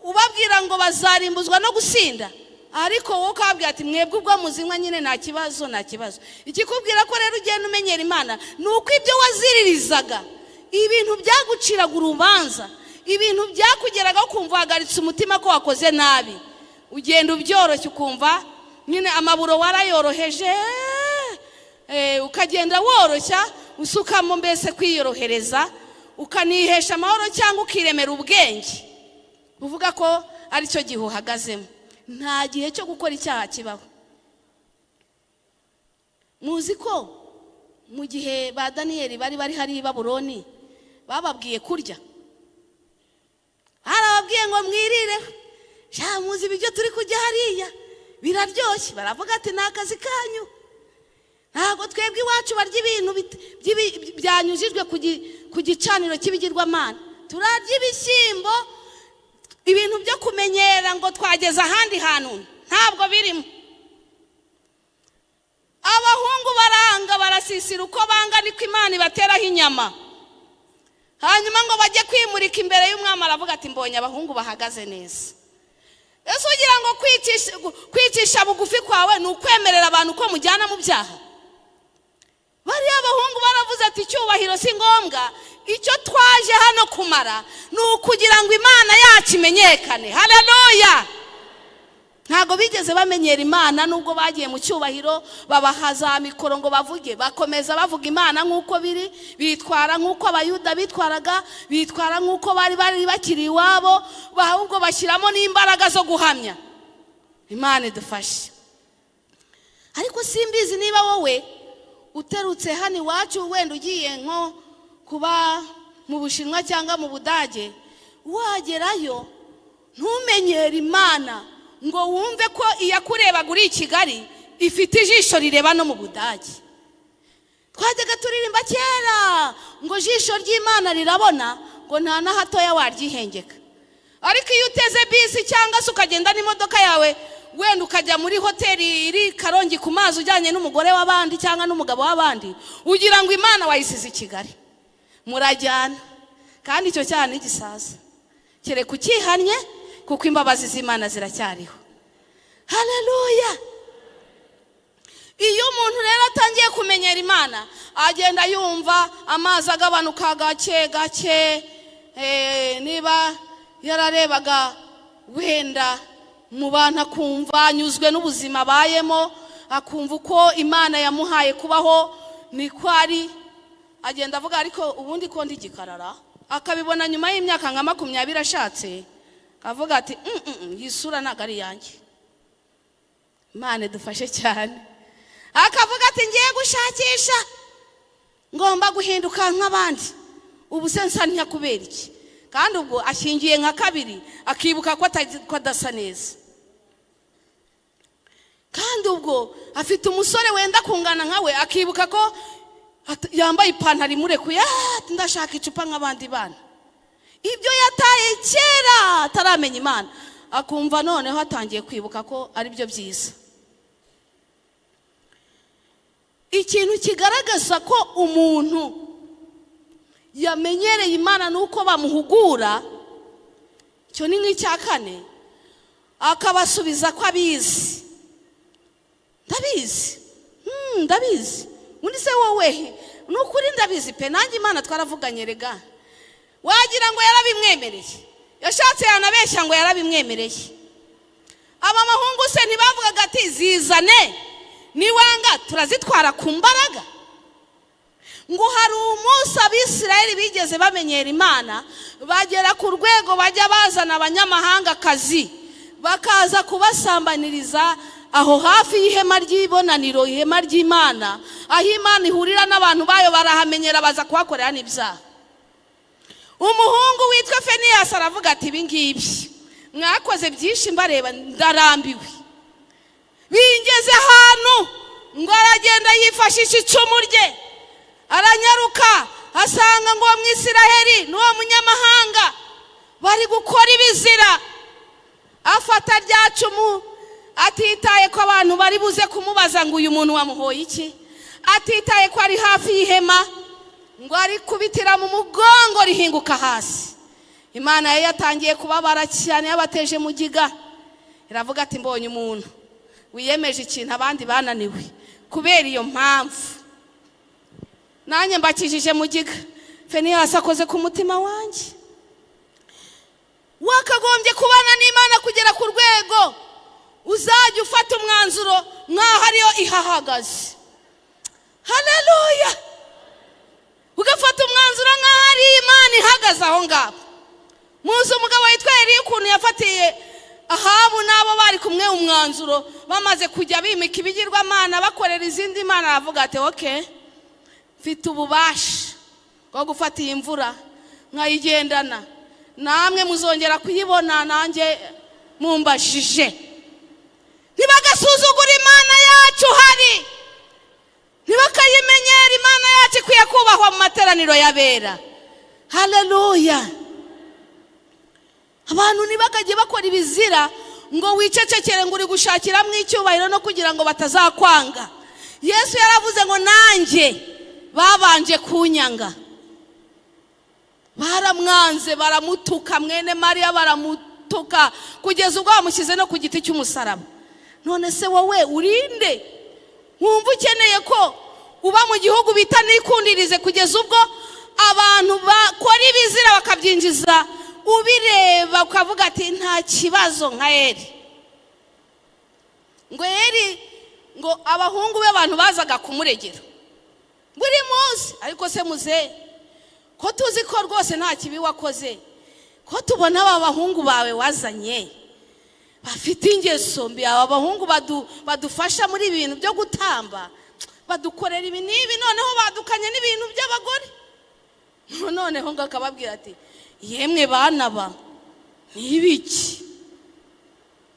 ubabwira ngo bazarimbuzwa no gusinda, ariko wowe ukababwira ati mwebwe ubwo muzinywa nyine nta kibazo, nta kibazo. Ikikubwira ko rero ugenda umenyera Imana ni uko ibyo waziririzaga, ibintu byaguciraga urubanza, ibintu byakugeragaho ukumva uhagaritse umutima ko wakoze nabi, ugenda ubyoroshya ukumva nyine amaburo warayoroheje, ukagenda woroshya usukamo mbese kwiyorohereza, ukanihesha amahoro cyangwa ukiremera ubwenge uvuga ko aricyo gihe uhagazemo. Nta gihe cyo gukora icyaha kibaho. Muzi ko mu gihe ba Daniyeli bari bari hariya i Babuloni bababwiye kurya, barababwiye ngo mwirire, sha muzi ibiryo turi kurya hariya biraryoshye, baravuga ati ni akazi kanyu, ntabwo twebwe iwacu barya ibintu byanyujijwe ku gicaniro cy'ibigirwamana, turarya ibishyimbo, ibintu byo kumenyera ngo twageze ahandi hantu ntabwo birimo. Abahungu baranga barasisira uko banga niko Imana ibateraho inyama, hanyuma ngo bajye kwimurika imbere y'umwami, aravuga ati mbonye abahungu bahagaze neza. Ese ugira ngo kwicisha bugufi kwawe ni ukwemerera abantu ko mujyana mu byaha? Bariya abahungu baravuze ati icyubahiro si ngombwa, icyo twaje hano kumara ni ukugira ngo Imana yacu imenyekane. Haleluya! Ntabwo bigeze bamenyera Imana nubwo bagiye mu cyubahiro, babaha za mikoro ngo bavuge, bakomeza bavuga Imana nk'uko biri, bitwara nk'uko Abayuda bitwaraga, bitwara nk'uko bari bari bakiri iwabo, ahubwo bashyiramo n'imbaraga zo guhamya. Imana idufashe. Ariko simbizi niba wowe uterutse hano iwacu, wenda ugiye nko kuba mu Bushinwa cyangwa mu Budage, wagerayo ntumenyere Imana ngo wumve ko iyakurebaga uri i Kigali ifite ijisho rireba no mu Budage. Twajyaga turirimba kera ngo ijisho ry'Imana rirabona, ngo nta na hatoya waryihengeka. Ariko iyo uteze bisi cyangwa se ukagenda n'imodoka yawe, wenda ukajya muri hoteli iri Karongi ku mazi ujyanye n'umugore w'abandi cyangwa n'umugabo w'abandi, ugira ngo Imana wayisize i Kigali, murajyana. Kandi icyo cyaha ni gisaza, kereka ukihannye, kuko imbabazi z'Imana ziracyariho. Haleluya! Iyo umuntu rero atangiye kumenyera Imana, agenda yumva amazi agabanuka gake gake. Niba yararebaga wenda mu bantu akumva anyuzwe n'ubuzima abayemo, akumva uko Imana yamuhaye kubaho niko ari, agenda avuga ariko ubundi ko ndi gikarara, akabibona nyuma y'imyaka nka 20 ashatse, avuga ati iyi sura ntabwo ari iyanjye. Imana idufashe cyane. Akavuga ati ngiye gushakisha, ngomba guhinduka nk'abandi, ubu se nsa ntya kubera iki? Kandi ubwo ashyingiye nka kabiri, akibuka ko adasa neza. Kandi ubwo afite umusore wenda kungana nkawe, akibuka ko yambaye ipantaro imurekuye, ndashaka icupa nk'abandi bana. Ibyo yataye kera ataramenya Imana, akumva noneho atangiye kwibuka ko ari byo byiza. Ikintu kigaragaza ko umuntu yamenyereye Imana nuko bamuhugura, icyo ni nk'icya kane, akabasubiza ko abizi. Ndabizi, ndabizi. Undi se wowe ni ukuri ndabizi pe, nanjye Imana twaravuganye rega. Wagira ngo yarabimwemereye, yashatse yanabeshya ngo yarabimwemereye. Aba bahungu se ntibavugaga ati zizane niwanga turazitwara ku mbaraga? Ngo hari umunsi Abisirayeli bigeze bamenyera Imana, bagera ku rwego bajya bazana abanyamahangakazi bakaza kubasambaniriza aho hafi y'ihema ry'ibonaniro, ihema ry'Imana, aho Imana ihurira n'abantu bayo, barahamenyera baza kuhakorera n'ibyaha. Umuhungu witwa Feniyasi aravuga ati ibi ngibi mwakoze byinshi mbareba ndarambiwe, bingeze ahantu. Ngo aragenda yifashisha icumu rye, aranyaruka asanga ngo uwo Mwisiraheli n'uwo munyamahanga bari gukora ibizira, afata rya cumu atitaye ko abantu bari buze kumubaza ngo uyu muntu wamuhoye iki, atitaye ko ari hafi y'ihema, ngo arikubitira mu mugongo rihinguka hasi. Imana yari yatangiye kubabara cyane, yabateje mugiga. Iravuga ati mbonye umuntu wiyemeje ikintu abandi bananiwe, kubera iyo mpamvu nanjye mbakijije mugiga. Feniyasi akoze ku mutima wanjye. Wakagombye kubana n'Imana kugera ku rwego uzajya ufata umwanzuro nk'aho ariyo ihahagaze. Haleluya! Ugafata umwanzuro nk'aho ari Imana ihagaze aho ngaho. Muzi umugabo witwa Eliya ukuntu yafatiye Ahabu n'abo bari kumwe umwanzuro, bamaze kujya bimika ibigirwamana bakorera izindi mana, aravuga ati okay, mfite ububasha bwo gufata iyi mvura nkayigendana, namwe muzongera kuyibona nanjye mumbashije. Ntibagasuzugura Imana yacu hari, ntibakayimenyera. Imana yacu ikwiye kubahwa mu materaniro y'abera. Haleluya! Abantu ntibakajye bakora ibizira ngo wicecekere ngo uri gushakiramo icyubahiro no kugira ngo batazakwanga. Yesu yaravuze ngo nanjye babanje kunyanga, baramwanze, baramutuka, mwene Mariya baramutuka kugeza ubwo bamushyize no ku giti cy'umusaraba. None se wowe urinde wumva ukeneye ko uba mu gihugu bita nikundirize kugeza ubwo abantu bakora ibizira bakabyinjiza, ubireba ukavuga ati nta kibazo? Nka Eri, ngo Eri ngo abahungu be abantu bazaga kumuregera buri munsi, ariko se muzehe ko tuzi ko rwose nta kibi wakoze, ko tubona aba bahungu bawe wazanye bafite ingeso mbi, aba bahungu badufasha muri ibi bintu byo gutamba, badukorera ibi n'ibi, noneho badukanye n'ibintu by'abagore. Noneho ngo akababwira ati yemwe bana ba nibiki?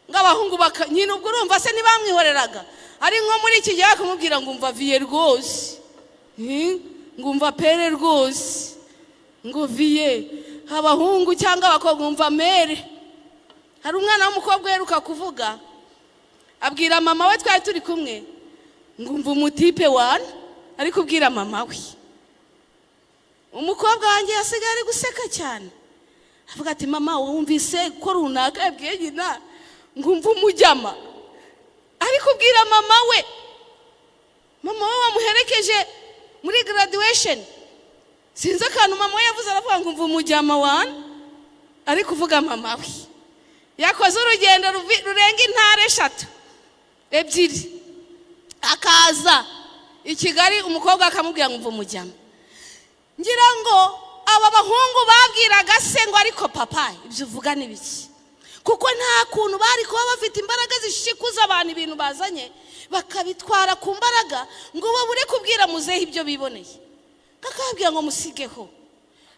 Ngo abahungu nyine ubwo urumva se ntibamwihoreraga, ari nko muri iki gihe bakamubwira ngo umva viye rwose, ngumva pere rwose, ngo viye abahungu cyangwa abakobwa umva mere. Hari umwana w'umukobwa uheruka kuvuga abwira mama we, twari turi kumwe, ngumva umutipe wana ari kubwira mama we. Umukobwa wanjye yasigaye ari guseka cyane, avuga ati mama wumvise ko runaka yabwiye nyina ngumva umujyama, ari kubwira mama we. Mama we wamuherekeje muri graduation, sinzi akantu mama we yavuze, aravuga ngo umva umujyama wana, ari kuvuga mama we. Yakoze urugendo rurenga intara 3 2 akaza i Kigali, umukobwa akamubwira ngo umva umujyama. Ngira ngo aba bahungu babwiraga se ngo ariko papa ibyo uvuga ni biki? Kuko nta kuntu bari kuba bafite imbaraga zishikuza abantu ibintu bazanye bakabitwara ku mbaraga ngo babure kubwira muzehe ibyo biboneye. Kakababwira ngo musigeho.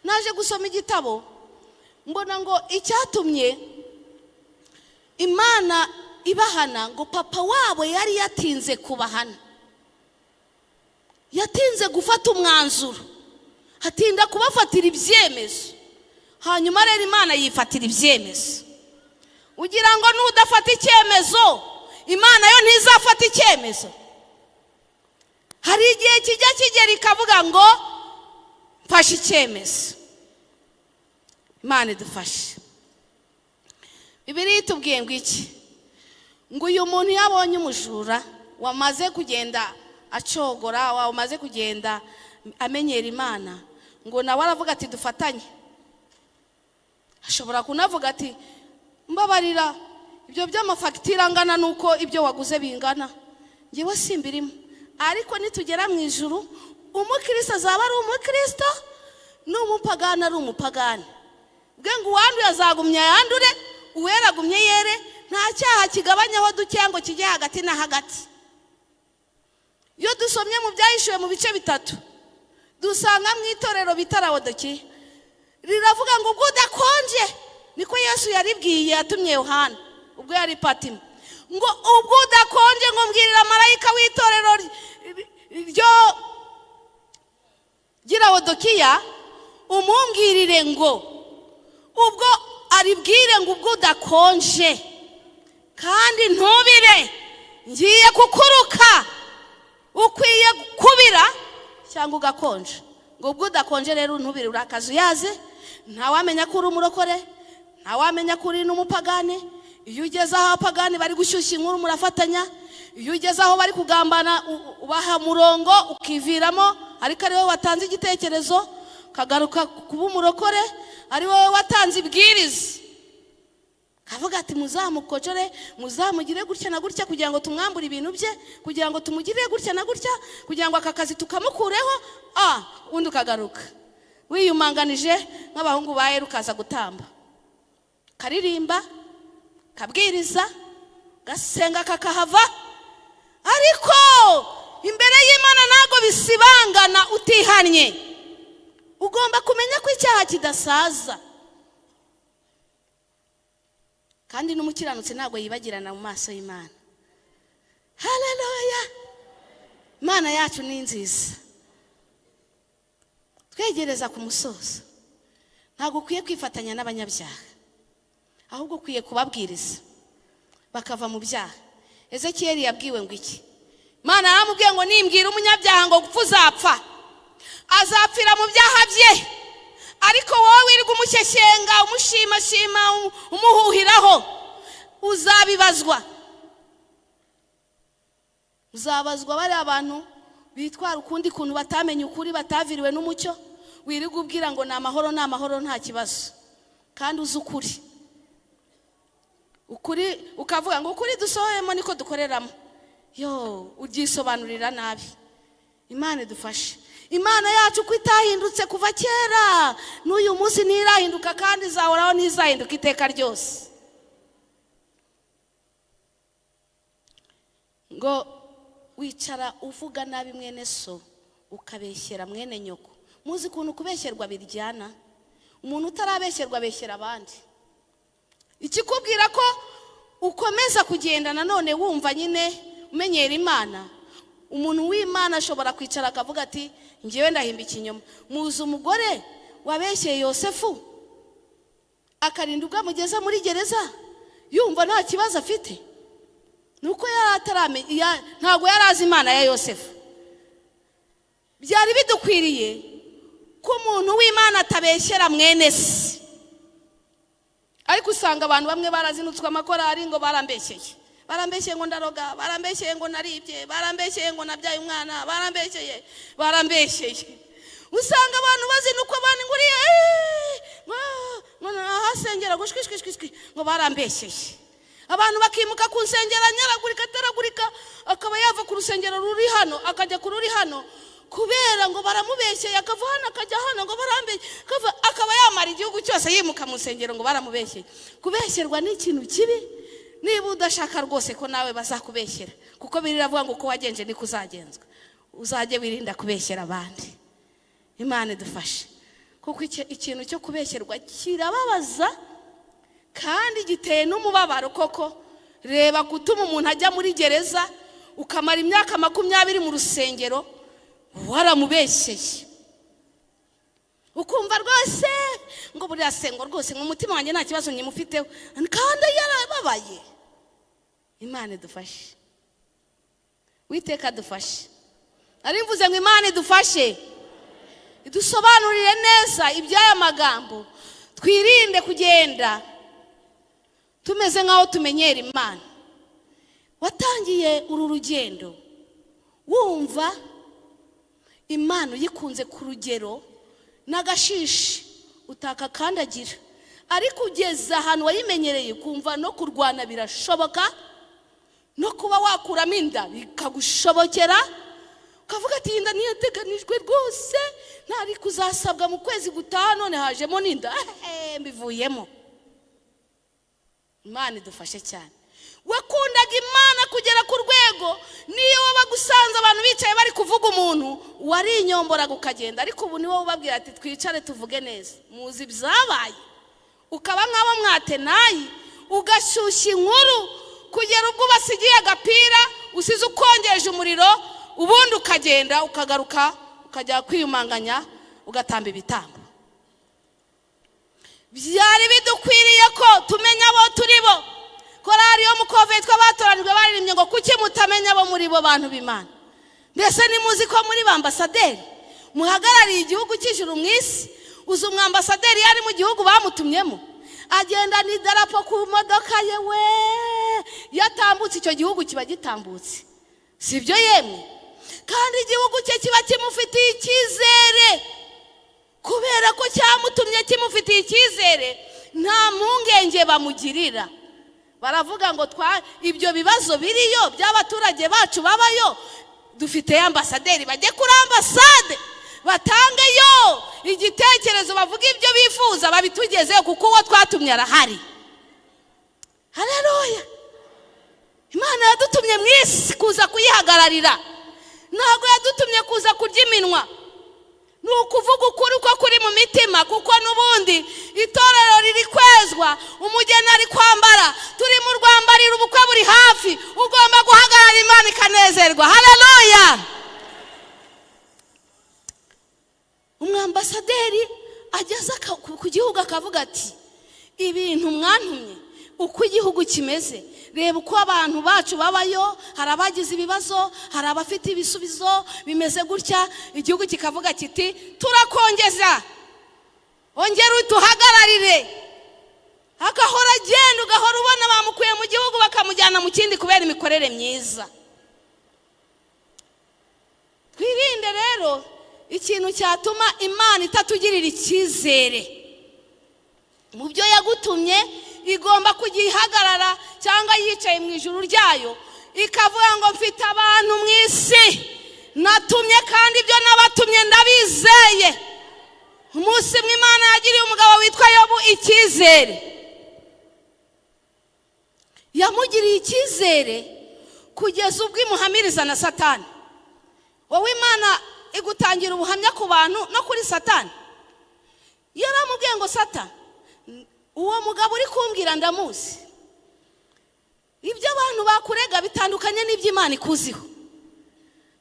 Naje gusoma igitabo mbona ngo icyatumye Imana ibahana ngo papa wabo yari yatinze kubahana, yatinze gufata umwanzuro, hatinda kubafatira ibyemezo. Hanyuma rero Imana yifatira ibyemezo. Ugira ngo nudafata icyemezo Imana yo ntizafata icyemezo? Hari igihe kijya kigera ikavuga ngo mfashe icyemezo. Imana idufashe. Bibiliya itubwiye ngo iki? Ngo uyu muntu yabonye umujura wamaze kugenda acogora, wamaze kugenda amenyera Imana, ngo nawe aravuga ati dufatanye. Ashobora kunavuga ati mbabarira ibyo by'amafagitire angana nuko ibyo waguze bingana, ngewe simbirimo, ariko nitugera mu ijuru umukristo azaba ari umukristo n'umupagani ari umupagani. Bwe ngo uwanduye azagumya yandure, uwera agumye yere, nta cyaha kigabanyaho dukeya ngo kijye hagati na hagati. Iyo dusomye mu byahishuwe mu bice 3 dusanga mu itorero bita Laodikiya riravuga ngo ubwo udakonje, niko Yesu yaribwiye yatumye Yohana ubwo yari Patimo, ngo ubwo udakonje ngo mbwirira marayika w'itorero ryo Laodikiya umumbwirire ngo ubwo aribwire ngo ubwo udakonje kandi ntubire, ngiye kukuruka, ukwiye kubira cyangwa ugakonja. Ngo ubwo udakonje rero ntubire, urakaza uyaze, Ntawamenya ko uri umurokore, ntawamenya ko uri n'umupagani. Iyo ugeze aho abapagani bari gushyushya inkuru, murafatanya. Iyo ugeze aho bari kugambana, ubaha umurongo ukiviramo, ariko ari wowe watanze igitekerezo, ukagaruka kuba umurokore, ari wowe watanze ibwiriza, kavuga ati: "Muzamukocore, muzamugire gutya na gutya kugira ngo tumwambure ibintu bye, kugira ngo tumugire gutya na gutya, kugira ngo aka kazi tukamukureho." Undi ukagaruka wiyumanganije nk'abahungu ba Eri, ukaza gutamba, karirimba, kabwiriza, gasenga kakahava, ariko imbere y'Imana ntabwo bisibangana utihannye. Ugomba kumenya ko icyaha kidasaza, kandi n'umukiranutsi ntabwo yibagirana mu maso y'Imana. Haleluya! Imana yacu ni nziza. Twegereza ku musozo, ntabwo ukwiye kwifatanya n'abanyabyaha, ahubwo ukwiye kubabwiriza bakava mu byaha. Ezekiyeli yabwiwe ngo iki? Imana yaramubwiye ngo: "Nimbwira umunyabyaha ngo gupfa uzapfa, azapfira mu byaha bye. Ariko wowe wirirwa umushyeshyenga, umushimashima, umuhuhiraho, uzabibazwa, uzabazwa." Bariya abantu bitwara ukundi kuntu, batamenye ukuri, bataviriwe n'umucyo, wirirwa ubwira ngo ni amahoro, ni amahoro, nta kibazo, kandi uzi ukuri. Ukuri ukavuga ngo ukuri dusohoyemo niko dukoreramo, yo ubyisobanurira nabi. Imana idufashe. Imana yacu ko itahindutse kuva kera, n'uyu munsi ntirahinduka, kandi izahoraho, ntizahinduka iteka ryose. Ngo wicara uvuga nabi mwene so, ukabeshyera mwene nyoko. Muzi ukuntu kubeshyerwa biryana? Umuntu utarabeshyerwa abeshyera abandi. Ikikubwira ko ukomeza kugenda nanone wumva nyine umenyera Imana, umuntu w'Imana ashobora kwicara akavuga ati: "Ngewe ndahimba ikinyoma." Muzi umugore wabeshyeye Yosefu, akarinda ubwo amugeza muri gereza, yumva nta kibazo afite? Nuko yari ataramenya, ntabwo yari azi Imana ya Yosefu. Byari bidukwiriye ko umuntu w'Imana atabeshyera mwene se, ariko usanga abantu bamwe barazinutswe amakorari ngo barambeshyeye, barambeshyeye ngo ndaroga, barambeshyeye ngo naribye, barambeshyeye ngo nabyaye umwana, barambeshyeye, barambeshyeye. Usanga abantu bazinukwa abantu ngo uriya ahasengera ngo shwi shwi shwi shwi, ngo barambeshyeye. Abantu bakimuka ku nsengero, anyaragurika, ataragurika, akaba yava ku rusengero ruri hano akajya ku ruri hano kubera ngo baramubeshyeye, akava hano akajya hano ngo barambeshye, akaba yamara igihugu cyose yimuka mu nsengero ngo baramubeshyeye. Kubeshyerwa ni ikintu kibi. Niba udashaka rwose ko nawe bazakubeshyera, kuko biravuga ngo uko wagenje niko uzagenzwa, uzajye wirinda kubeshyera abandi. Imana idufashe, kuko ikintu cyo kubeshyerwa kirababaza kandi giteye n'umubabaro koko. Reba gutuma umuntu ajya muri gereza, ukamara imyaka 20 mu rusengero waramubeshyeye, ukumva rwose ngo buriya sengo rwose ngo umutima wanjye nta kibazo nyimufiteho, kandi yarababaye. Imana idufashe, Witeka adufashe. Nari mvuze ngo Imana idufashe, idusobanurire neza iby'aya magambo, twirinde kugenda tumeze nk'aho tumenyera Imana. Watangiye uru rugendo wumva Imana uyikunze ku rugero n'agashishi utakakandagira, ariko ugeze ahantu wayimenyereye, ukumva no kurwana birashoboka, no kuba wakuramo inda bikagushobokera, ukavuga ati: "Inda ntiyateganijwe rwose, ntari kuzasabwa mu kwezi gutaha, none hajemo n'inda, mbivuyemo." Imana idufashe cyane. Wakundaga Imana kugera ku rwego niyo wabaga usanze abantu bicaye bari kuvuga umuntu, warinyomboraga ukagenda, ariko ubu ni wowe ubabwira ati: "Twicare tuvuge neza, muzi ibyabaye." Ukaba nk'abo mwatenayi, ugashyushya inkuru kugera ubwo ubasigiye agapira, usize ukongeje umuriro, ubundi ukagenda, ukagaruka, ukajya kwiyumanganya, ugatamba ibitambo. Byari bidukwiriye ko tumenya abo turi bo. Korari yo mukove yitwa Abatoranijwe baririmbye ngo: "Kuki mutamenya abo muri bo, bantu b'Imana? Mbese nimuzi ko muri ba ambasaderi muhagarariye igihugu cy'ijuru mu isi?" Uzi umwambasaderi yari mu gihugu bamutumyemo, agenda n'idarapo ku modoka ye, we yatambutse icyo gihugu kiba gitambutse, si byo yemwe? Kandi igihugu cye kiba kimufitiye icyizere, kubera ko cyamutumye kimufitiye icyizere, nta mpungenge bamugirira. Baravuga ngo ibyo bibazo biriyo by'abaturage bacu babayo, dufite ambasaderi, bajye kuri ambasade batangeyo igitekerezo, bavuge ibyo bifuza, babitugezeho, kuko uwo twatumye arahari. Haleluya! Imana yadutumye mu isi kuza kuyihagararira, ntabwo yadutumye kuza kurya iminwa. Ni ukuvuga ukuri uko kuri mu mitima, kuko n'ubundi itorero riri kwezwa, umugeni ari kwambara, turi mu rwambariro, ubukwe buri hafi, ugomba guhagarara Imana ikanezerwa. Haleluya! Umwambasaderi ageze ku gihugu akavuga ati ibintu mwantumye, uko igihugu kimeze, reba uko abantu bacu babayo, hari abagize ibibazo, hari abafite ibisubizo bimeze gutya. Igihugu kikavuga kiti turakongeza, ongera uduhagararire. Agahora agenda, ugahora ubona bamukuye mu gihugu bakamujyana mu kindi kubera imikorere myiza. Twirinde rero ikintu cyatuma Imana itatugirira icyizere mu byo yagutumye. Igomba kugihagarara cyangwa yicaye mu ijuru ryayo ikavuga ngo mfite abantu mu isi natumye, kandi ibyo nabatumye ndabizeye. Umunsi umwe Imana yagiriye umugabo witwa Yobu icyizere, yamugiriye icyizere kugeza ubwo imuhamiriza na Satani. Wowe Imana igutangira ubuhamya ku bantu no kuri Satani. Yaramubwiye ngo Satani, uwo mugabo uri kumbwira ndamuzi, ibyo abantu bakurega bitandukanye n'ibyo Imana ikuziho.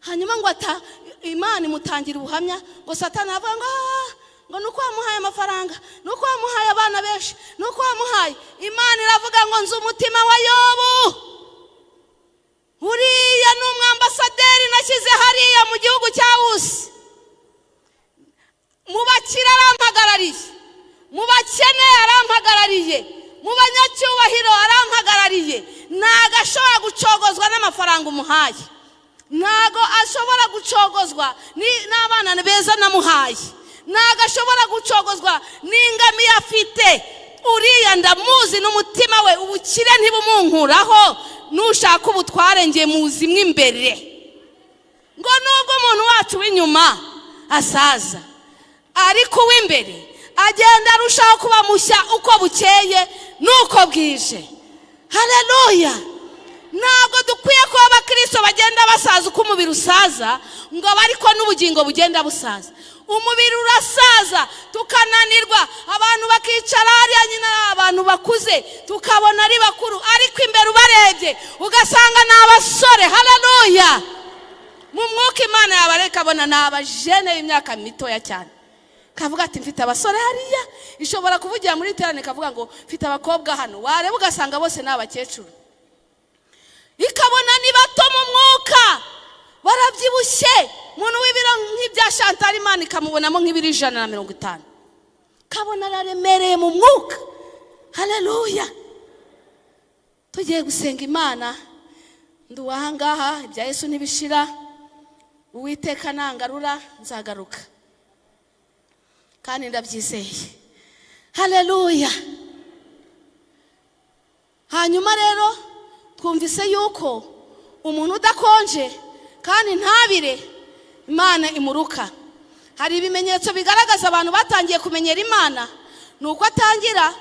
Hanyuma ngo Imana imutangira ubuhamya, ngo Satani avuga ngo ngo nuko wamuhaye amafaranga, nuko wamuhaye abana benshi, nuko wamuhaye. Imana iravuga ngo nzi umutima wa Yobu, uriya ni umwambasaderi nashyize hariya mu gihugu cya Usi, mu bakire arampagarariye, mu bakene arampagarariye, mu banyacyubahiro arampagarariye. Ntago ashobora gucogozwa n'amafaranga umuhaye, ntago ashobora gucogozwa n'abana beza namuhaye, ntago ashobora gucogozwa n'ingamiya afite. Uriya ndamuzi n'umutima we, ubukire ntibumunkuraho, nushaka ubutware nge muzi mo imbere. Ngo nubwo umuntu wacu w'inyuma asaza, ariko uw'imbere agenda arushaho kuba mushya uko bukeye n'uko bwije. Haleluya! Ntabwo dukwiye kuba abakristo bagenda basaza uko umubiri usaza, ngo ariko n'ubugingo bugenda busaza. Umubiri urasaza tukananirwa, abantu bakicara hariya nyine ari abantu bakuze, tukabona ari bakuru, ariko imbere ubarebye ugasanga ni abasore. Haleluya! Mu mwuka Imana yabareka abona ni abajene b'imyaka mitoya cyane. Kavuga ati mfite abasore hariya, ishobora kuvugira muri iterane kavuga ngo mfite abakobwa hano, wareba ugasanga bose ni abakecuru. Ikabona ni bato mu mwuka, barabyibushye, umuntu w'ibiro nk'ibya Chantal Imana ikamubonamo nk'ibiro 150, kabona araremereye mu mwuka. Haleluya! Tugiye gusenga Imana, nduwaha ngaha, ibya Yesu ntibishira, Uwiteka nangarura nzagaruka, kandi ndabyizeye. Haleluya! Hanyuma rero twumvise yuko umuntu udakonje kandi ntabire Imana imuruka. Hari ibimenyetso bigaragaza abantu batangiye kumenyera Imana. Ni uko atangira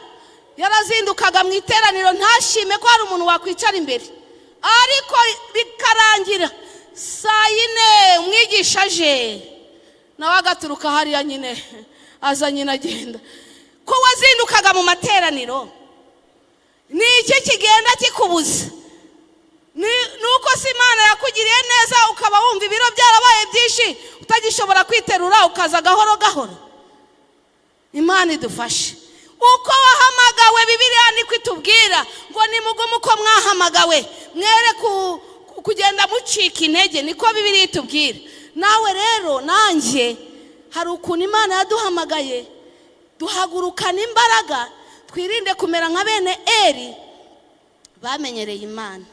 yarazindukaga mu iteraniro ntashime ko hari umuntu wakwicara imbere, ariko bikarangira saa yine umwigisha aje nawe agaturuka hariya nyine aza nyine agenda. Ko wazindukaga mu materaniro, ni iki kigenda kikubuza? Ni uko si Imana yakugiriye neza ukaba wumva ibiro byarabaye byinshi utagishobora kwiterura, ukaza gahoro gahoro. Imana idufashe. Uko wahamagawe, Bibiliya niko itubwira ngo nimugume uko mwahamagawe, mwere kugenda mucika intege, niko Bibiliya itubwira. Nawe rero nanjye hari ukuntu Imana yaduhamagaye. Duhagurukana imbaraga, twirinde kumera nka bene Eri bamenyereye Imana.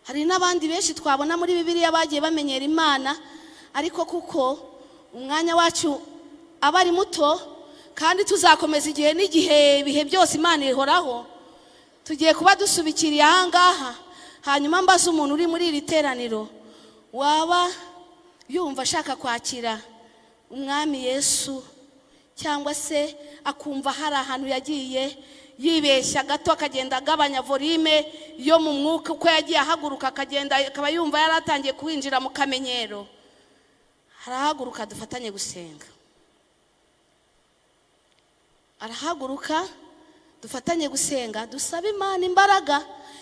Hari n'abandi benshi twabona muri Bibiliya bagiye bamenyera Imana, ariko kuko umwanya wacu aba ari muto kandi tuzakomeza igihe n'igihe, ibihe byose Imana ihoraho, tugiye kuba dusubikiriye aha ngaha. Hanyuma mbaze umuntu uri muri iri teraniro waba yumva ashaka kwakira Umwami Yesu, cyangwa se akumva hari ahantu yagiye yibeshya gato akagenda agabanya volume yo mu mwuka, uko yagiye ahaguruka akagenda akaba yumva yaratangiye kwinjira mu kamenyero, arahaguruka dufatanye gusenga. Arahaguruka dufatanye gusenga, dusabe Imana imbaraga,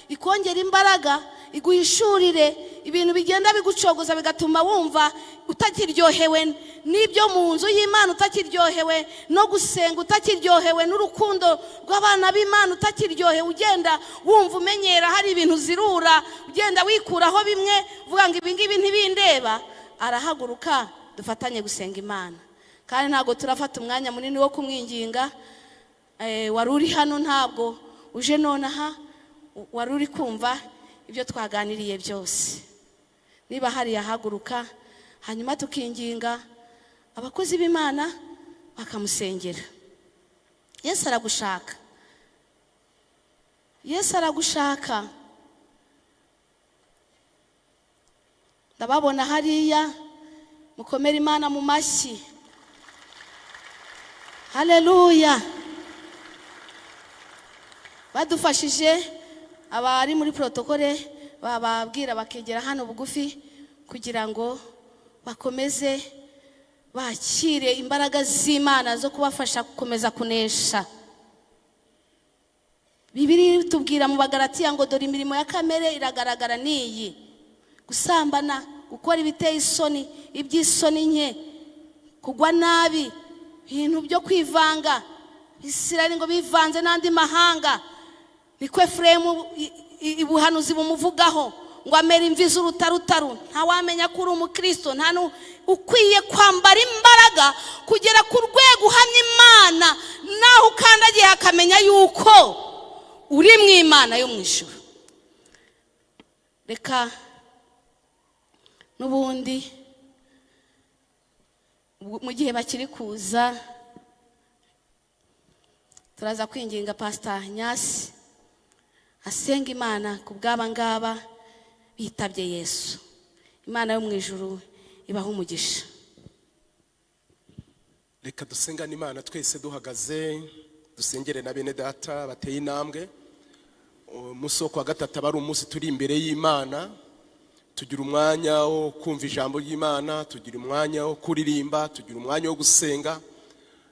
ikongera imbaraga, iguhishurire ibintu bigenda bigucogoza bigatuma wumva utakiryohewe n'ibyo mu nzu y'Imana, utakiryohewe no gusenga, utakiryohewe n'urukundo rw'abana b'Imana, utakiryohewe, ugenda wumva umenyera hari ibintu zirura, ugenda wikuraho bimwe uvuga ngo ibi ngibi ntibindeba. Arahaguruka dufatanye gusenga Imana. Kandi ntabwo turafata umwanya munini wo kumwinginga. Wari uri hano ntabwo uje nonaha, wari uri kumva ibyo twaganiriye byose. Niba hari yahaguruka, hanyuma tukinginga abakozi b'Imana bakamusengera. Yesu aragushaka, Yesu aragushaka. Ndababona hariya, mukomere Imana mu mashyi. Haleluya. Badufashije abari muri protokole bababwira bakegera hano bugufi kugira ngo bakomeze bakire imbaraga z'Imana zo kubafasha gukomeza kunesha. Bibiliya itubwira mu Bagalatiya ngo dore imirimo ya kamere iragaragara niyi: gusambana, gukora ibiteye isoni, iby'isoni nke, kugwa nabi, ibintu byo kwivanga. Isirayeli ngo bivanze n'andi mahanga, niko Efuremu ubuhanuzi bumuvugaho ngo amera imvi z'urutarutaru, ntawamenya ko uri umukristo. Nta ukwiye kwambara imbaraga kugera ku rwego uhamya Imana, naho ukandagiye akamenya yuko uri mu Imana yo mu ijuru. Reka n'ubundi mu gihe bakiri kuza turaza kwinginga Pastor Nyasi asenga Imana ku bw'aba ngaba bitabye Yesu. Imana yo mu ijuru ibaha umugisha. Reka dusengane Imana twese duhagaze, dusengere na bene data bateye intambwe. Umunsi wo kuwa gatatu aba ari umunsi turi imbere y'Imana, tugira umwanya wo kumva ijambo ry'Imana, tugira umwanya wo kuririmba, tugira umwanya wo gusenga.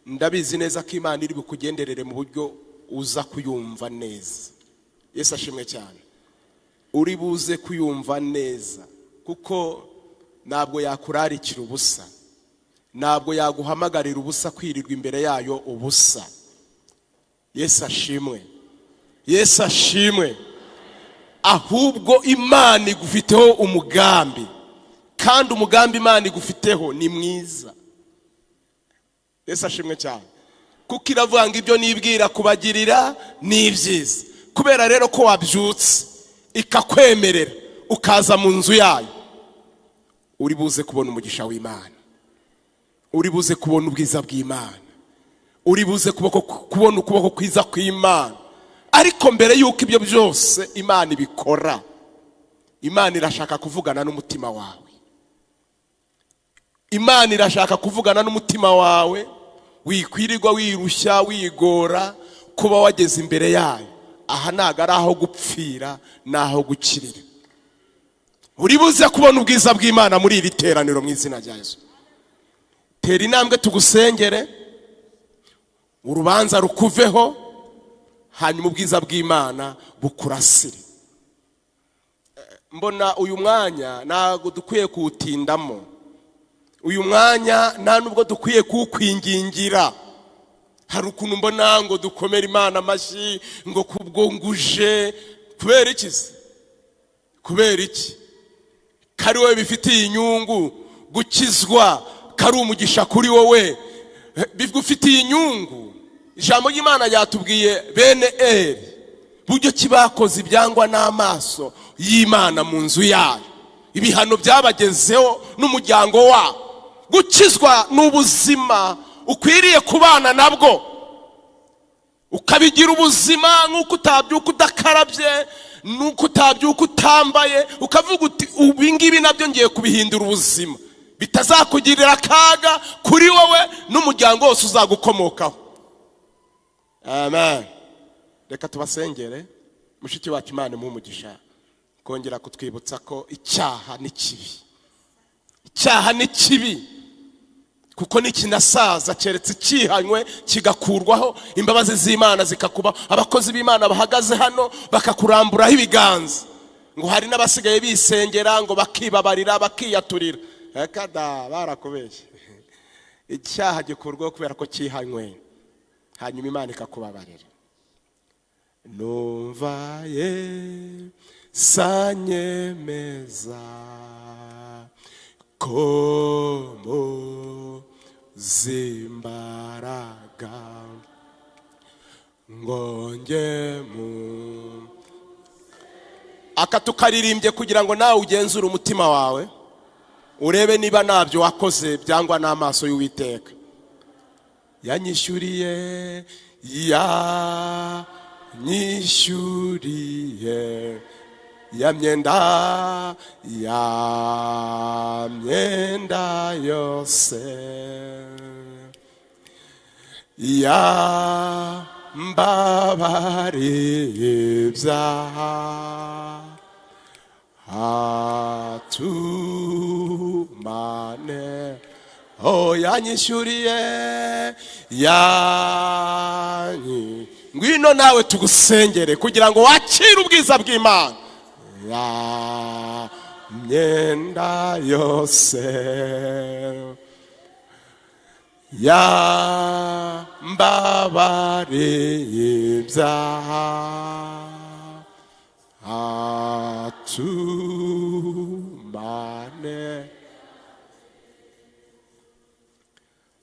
Ndabizi neza ko Imana iri bukugenderere mu buryo uza kuyumva neza. Yesu ashimwe cyane. Uri buze kuyumva neza, kuko ntabwo yakurarikira ubusa, ntabwo yaguhamagarira ubusa kwirirwa imbere yayo ubusa. Yesu ashimwe, Yesu ashimwe. Ahubwo Imana igufiteho umugambi, kandi umugambi Imana igufiteho ni mwiza. Yesu ashimwe cyane, kuko iravuga ngo ibyo nibwira kubagirira ni ibyiza. Kubera rero ko wabyutse ikakwemerera ukaza mu nzu yayo, uri buze kubona umugisha w'Imana, uri buze kubona ubwiza bw'Imana, uri buze kubona ukuboko kwiza kw'Imana. Ariko mbere y'uko ibyo byose Imana ibikora, Imana irashaka kuvugana n'umutima wawe. Imana irashaka kuvugana n'umutima wawe. Wikwirirwa wirushya wigora kuba wageze imbere yayo. Aha ntabwo ari aho gupfira, ni aho gukirira. Uri buze kubona ubwiza bw'Imana muri iri teraniro mu izina rya Yesu. Tera intambwe tugusengere, urubanza rukuveho, hanyuma ubwiza bw'Imana bukurasire. Mbona uyu mwanya ntabwo dukwiye kuwutindamo, uyu mwanya nta nubwo dukwiye kuwukwingingira. Hari ukuntu mbona ngo dukomere Imana amashyi ngo kubwo nguje. Kubera iki se? Kubera iki? Kari wowe bifitiye inyungu gukizwa, kari umugisha kuri wowe. Bigufitiye inyungu. Ijambo ry'Imana ryatubwiye bene Eri buryo ki bakoze ibyangwa n'amaso y'Imana mu nzu yayo, ibihano byabagezeho n'umuryango wabo. Gukizwa ni ubuzima ukwiriye kubana nabwo, ukabigira ubuzima nk'uko utabyuka udakarabye, n'uko utabyuka utambaye, ukavuga uti: "Ubu ngibi nabyo ngiye kubihindura ubuzima," bitazakugirira akaga kuri wowe n'umuryango wose uzagukomokaho. Amen. Reka tubasengere. Mushiki wacu, Imana imuhe umugisha kongera kutwibutsa ko icyaha ni kibi. Icyaha ni kibi kuko nikinasaza, keretse cyihanywe kigakurwaho, imbabazi z'Imana zikakuba, abakozi b'Imana bahagaze hano bakakuramburaho ibiganza. Ngo hari n'abasigaye bisengera ngo bakibabarira, bakiyaturira. Reka da, barakubeshye. Icyaha gikurwaho kubera ko cyihanywe, hanyuma Imana ikakubabarira. Numva Yesu anyemeza ko muzimbaraga ngo njye mu aka tukaririmbye kugira ngo nawe ugenzure umutima wawe, urebe niba ntabyo wakoze byangwa n'amaso y'Uwiteka. Yanyishyuriye, yanyishyuriye ya myenda, ya myenda yose, yambabariye ibyaha, atumane. Oh, yanyishyuriye, yanyi. Ngwino nawe tugusengere kugira ngo wakire ubwiza bw'Imana. Ya myenda yose, yambabariye ibyaha, atumane.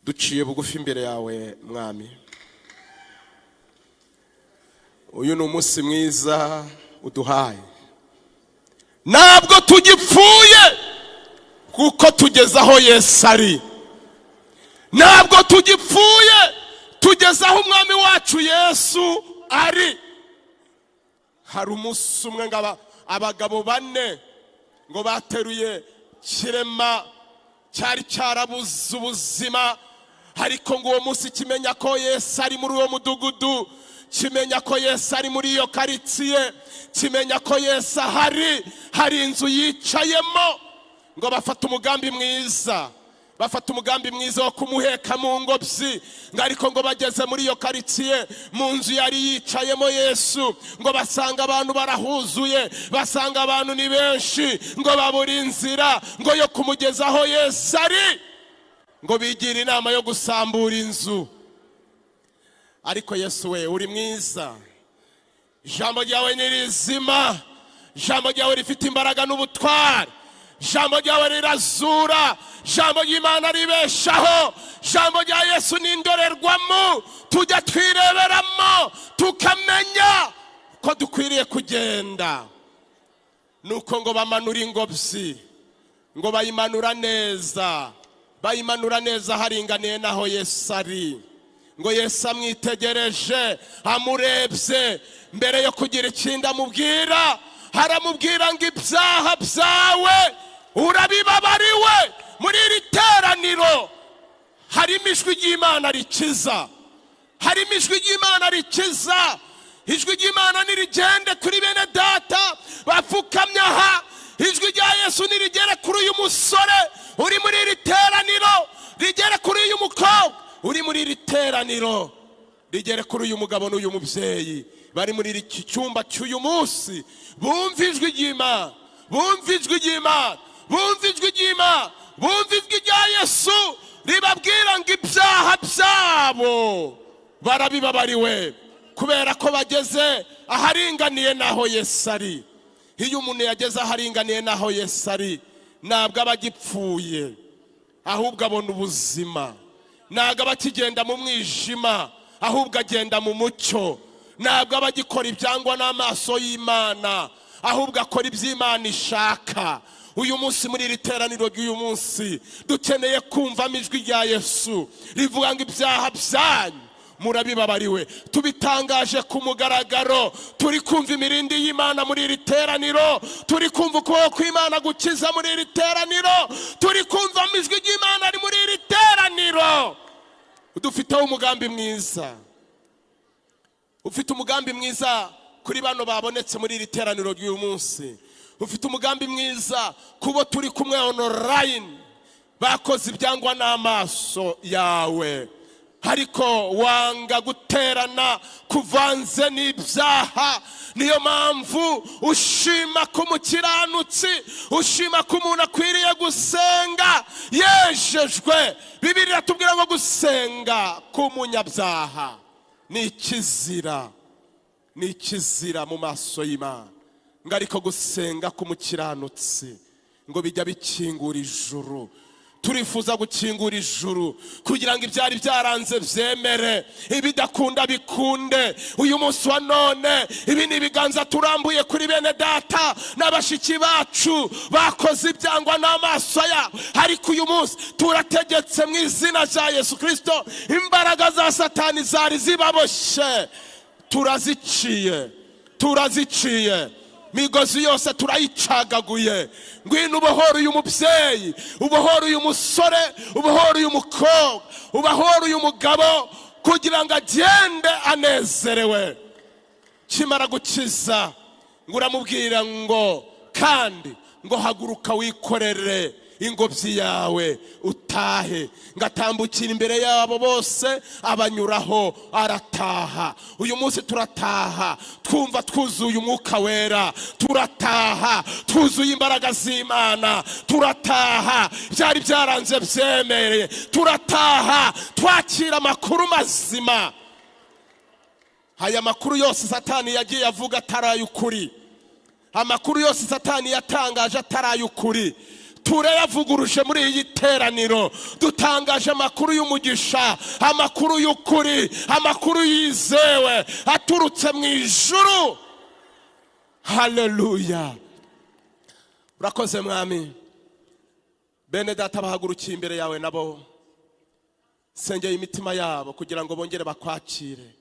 Duciye bugufi imbere yawe, Mwami. Uyu ni umunsi mwiza uduhaye. Ntabwo tugipfuye kuko tugeze aho Yesu ari. Ntabwo tugipfuye, tugeze aho Umwami wacu Yesu ari. Hari umunsi umwe ngo abagabo bane ngo bateruye kirema cyari cyarabuze ubuzima, ariko ngo uwo munsi kimenya ko Yesu ari muri uwo mudugudu, kimenya ko Yesu ari muri iyo karitsiye, kimenya ko Yesu ahari, hari inzu yicayemo. Ngo bafata umugambi mwiza, bafata umugambi mwiza wo kumuheka mu ngobyi. Ngo ariko ngo bageze muri iyo karitsiye, mu nzu yari yicayemo Yesu, ngo basanga abantu barahuzuye, basanga abantu ni benshi, ngo babura inzira ngo yo kumugezaho Yesu ari. Ngo bigira inama yo gusambura inzu. Ariko Yesu we, uri mwiza, ijambo ryawe ni rizima, ijambo ryawe rifite imbaraga n'ubutwari, ijambo ryawe rirazura, ijambo ry'Imana ribeshaho, ijambo rya Yesu ni indorerwamo tujya twireberamo tukamenya ko dukwiriye kugenda. Nuko ngo bamanura ingobyi, ngo bayimanura neza, bayimanura neza haringaniye n'aho Yesu ari. Ngo Yesu amwitegereje, amurebye, mbere yo kugira ikindi amubwira, aramubwira ngo: "Ibyaha byawe urabibabariwe." Muri iri teraniro harimo ijwi ry'Imana rikiza, harimo ijwi ry'Imana rikiza. Ijwi ry'Imana nirigende kuri bene data bapfukamye aha. Ijwi rya Yesu nirigere kuri uyu musore uri muri iri teraniro, rigere kuri uyu mukobwa uri muri iri teraniro, rigere kuri uyu mugabo n'uyu mubyeyi bari muri iki cyumba cy'uyu munsi. Bumva ijwi ry'Imana, bumva ijwi ry'Imana, bumva ijwi ry'Imana, bumva ijwi rya Yesu ribabwira ngo ibyaha byabo barabibabariwe kubera ko bageze aharinganiye n'aho Yesu ari. Iyo umuntu yageze aharinganiye n'aho Yesu ari, ntabwo aba agipfuye, ahubwo abona ubuzima. Ntabwo aba akigenda mu mwijima, ahubwo agenda mu mucyo. Ntabwo aba agikora ibyangwa n'amaso y'Imana, ahubwo akora iby'Imana ishaka. Uyu munsi, muri iri teraniro ry'uyu munsi, dukeneye kumvamo ijwi rya Yesu rivuga ngo: "Ibyaha byanyu murabibabariwe." Tubitangaje ku mugaragaro. Turi kumva imirindi y'Imana muri iri teraniro, turi kumva ukuboko kw'Imana gukiza muri iri teraniro, turi kumva ijwi ry'Imana ari muri iri teraniro. Dufiteho umugambi mwiza, ufite umugambi mwiza kuri bano babonetse muri iri teraniro ry'uyu munsi. Ufite umugambi mwiza kubo turi kumwe online bakoze ibyangwa n'amaso yawe, ariko wanga guterana kuvanze n'ibyaha. Niyo mpamvu ushima ko umukiranutsi, ushima ko umuntu akwiriye gusenga yejejwe. Bibiliya iratubwira ngo gusenga k'umunyabyaha ni ikizira, ni ikizira mu maso y'Imana, ngo ariko gusenga k'umukiranutsi ngo bijya bikingura ijuru. Turifuza gukingura ijuru kugira ngo ibyari byaranze byemere, ibidakunda bikunde. Uyu munsi wa none, ibi ni ibiganza turambuye kuri bene data n'abashiki bacu bakoze ibyangwa n'amaso yabo, ariko uyu munsi turategetse mu izina rya Yesu Kirisito: imbaraga za Satani zari zibaboshye turaziciye, turaziciye, migozi yose turayicagaguye. Ngwino ubohore uyu mubyeyi, ubohore uyu musore, ubohore uyu mukobwa, ubohore uyu mugabo, kugira ngo agende anezerewe. Kimara gukiza, ngo uramubwira ngo kandi ngo: "Haguruka wikorere ingobyi yawe utahe." Ngo atambukire imbere yabo bose, abanyuraho, arataha. Uyu munsi turataha twumva twuzuye Umwuka Wera, turataha twuzuye imbaraga z'Imana, turataha byari byaranze byemereye, turataha twakira amakuru mazima. Aya makuru yose Satani yagiye avuga atari ay'ukuri, amakuru yose Satani yatangaje atari ay'ukuri, turayavuguruje muri iyi teraniro. Dutangaje amakuru y'umugisha, amakuru y'ukuri, amakuru yizewe aturutse mu ijuru. Haleluya! Urakoze, Mwami. Bene data bahagurukiye imbere yawe nabo, sengeye imitima yabo kugira ngo bongere bakwakire.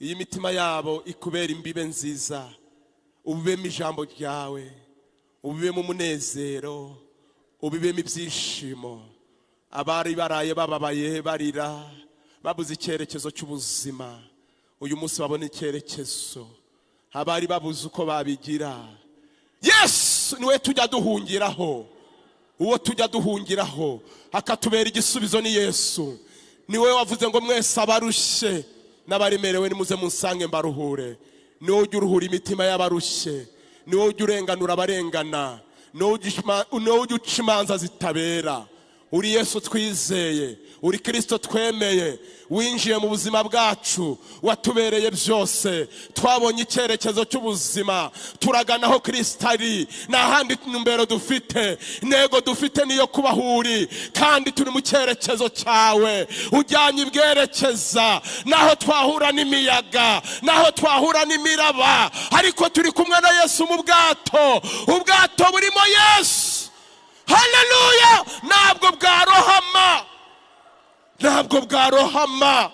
Iyi mitima yabo ikubera imbibe nziza, ubibemo ijambo ryawe, ubibemo umunezero, ubibemo ibyishimo. Abari baraye bababaye, barira, babuze icyerekezo cy'ubuzima, uyu munsi babona icyerekezo. Abari babuze uko babigira, Yesu niwe tujya duhungiraho. Uwo tujya duhungiraho akatubera igisubizo ni Yesu. Niwe wavuze ngo: "Mwese abarushye n'abaremerewe, nimuze munsange mbaruhure." Niwe ujya uruhura imitima y'abarushye, niwe ujya urenganura abarengana, niwe ujya uca imanza zitabera. Uri Yesu twizeye, uri Kirisito twemeye, winjiye mu buzima bwacu, watubereye byose. Twabonye icyerekezo cy'ubuzima, turagana aho Kirisito ari. Nta handi ntumbero dufite, intego dufite niyo kubaho uri, kandi turi mu cyerekezo cyawe. Ujyanye ibwerekeza, naho twahura n'imiyaga, naho twahura n'imiraba, ariko turi kumwe na Yesu mu bwato. Ubwato burimo Yesu, haleluya, ntabwo bwarohama, ntabwo bwarohama,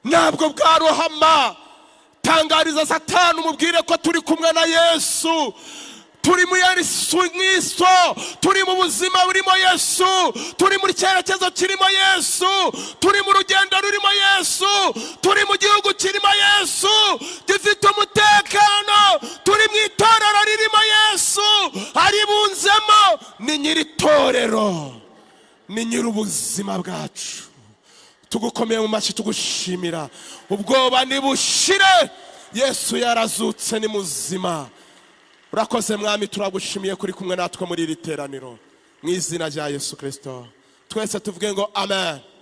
ntabwo bwarohama. Tangariza Satani, umubwire ko turi kumwe na Yesu, turi mu Yesu Kristo, turi mu buzima burimo Yesu, turi mu cyerekezo kirimo Yesu, turi mu rugendo rurimo Yesu, turi mu gihugu kirimo Yesu gifite umutekano, turi mu itorero ririmo Yesu aribunzemo. Ni nyiri itorero, ni nyiri ubuzima bwacu. Tugukomeye mu mashyi, tugushimira. Ubwoba nibushire, Yesu yarazutse, ni muzima. Urakoze, Mwami, turagushimiye kuri kumwe natwe muri iri teraniro. Mu izina rya Yesu Kirisito, twese tuvuge ngo: "Amen."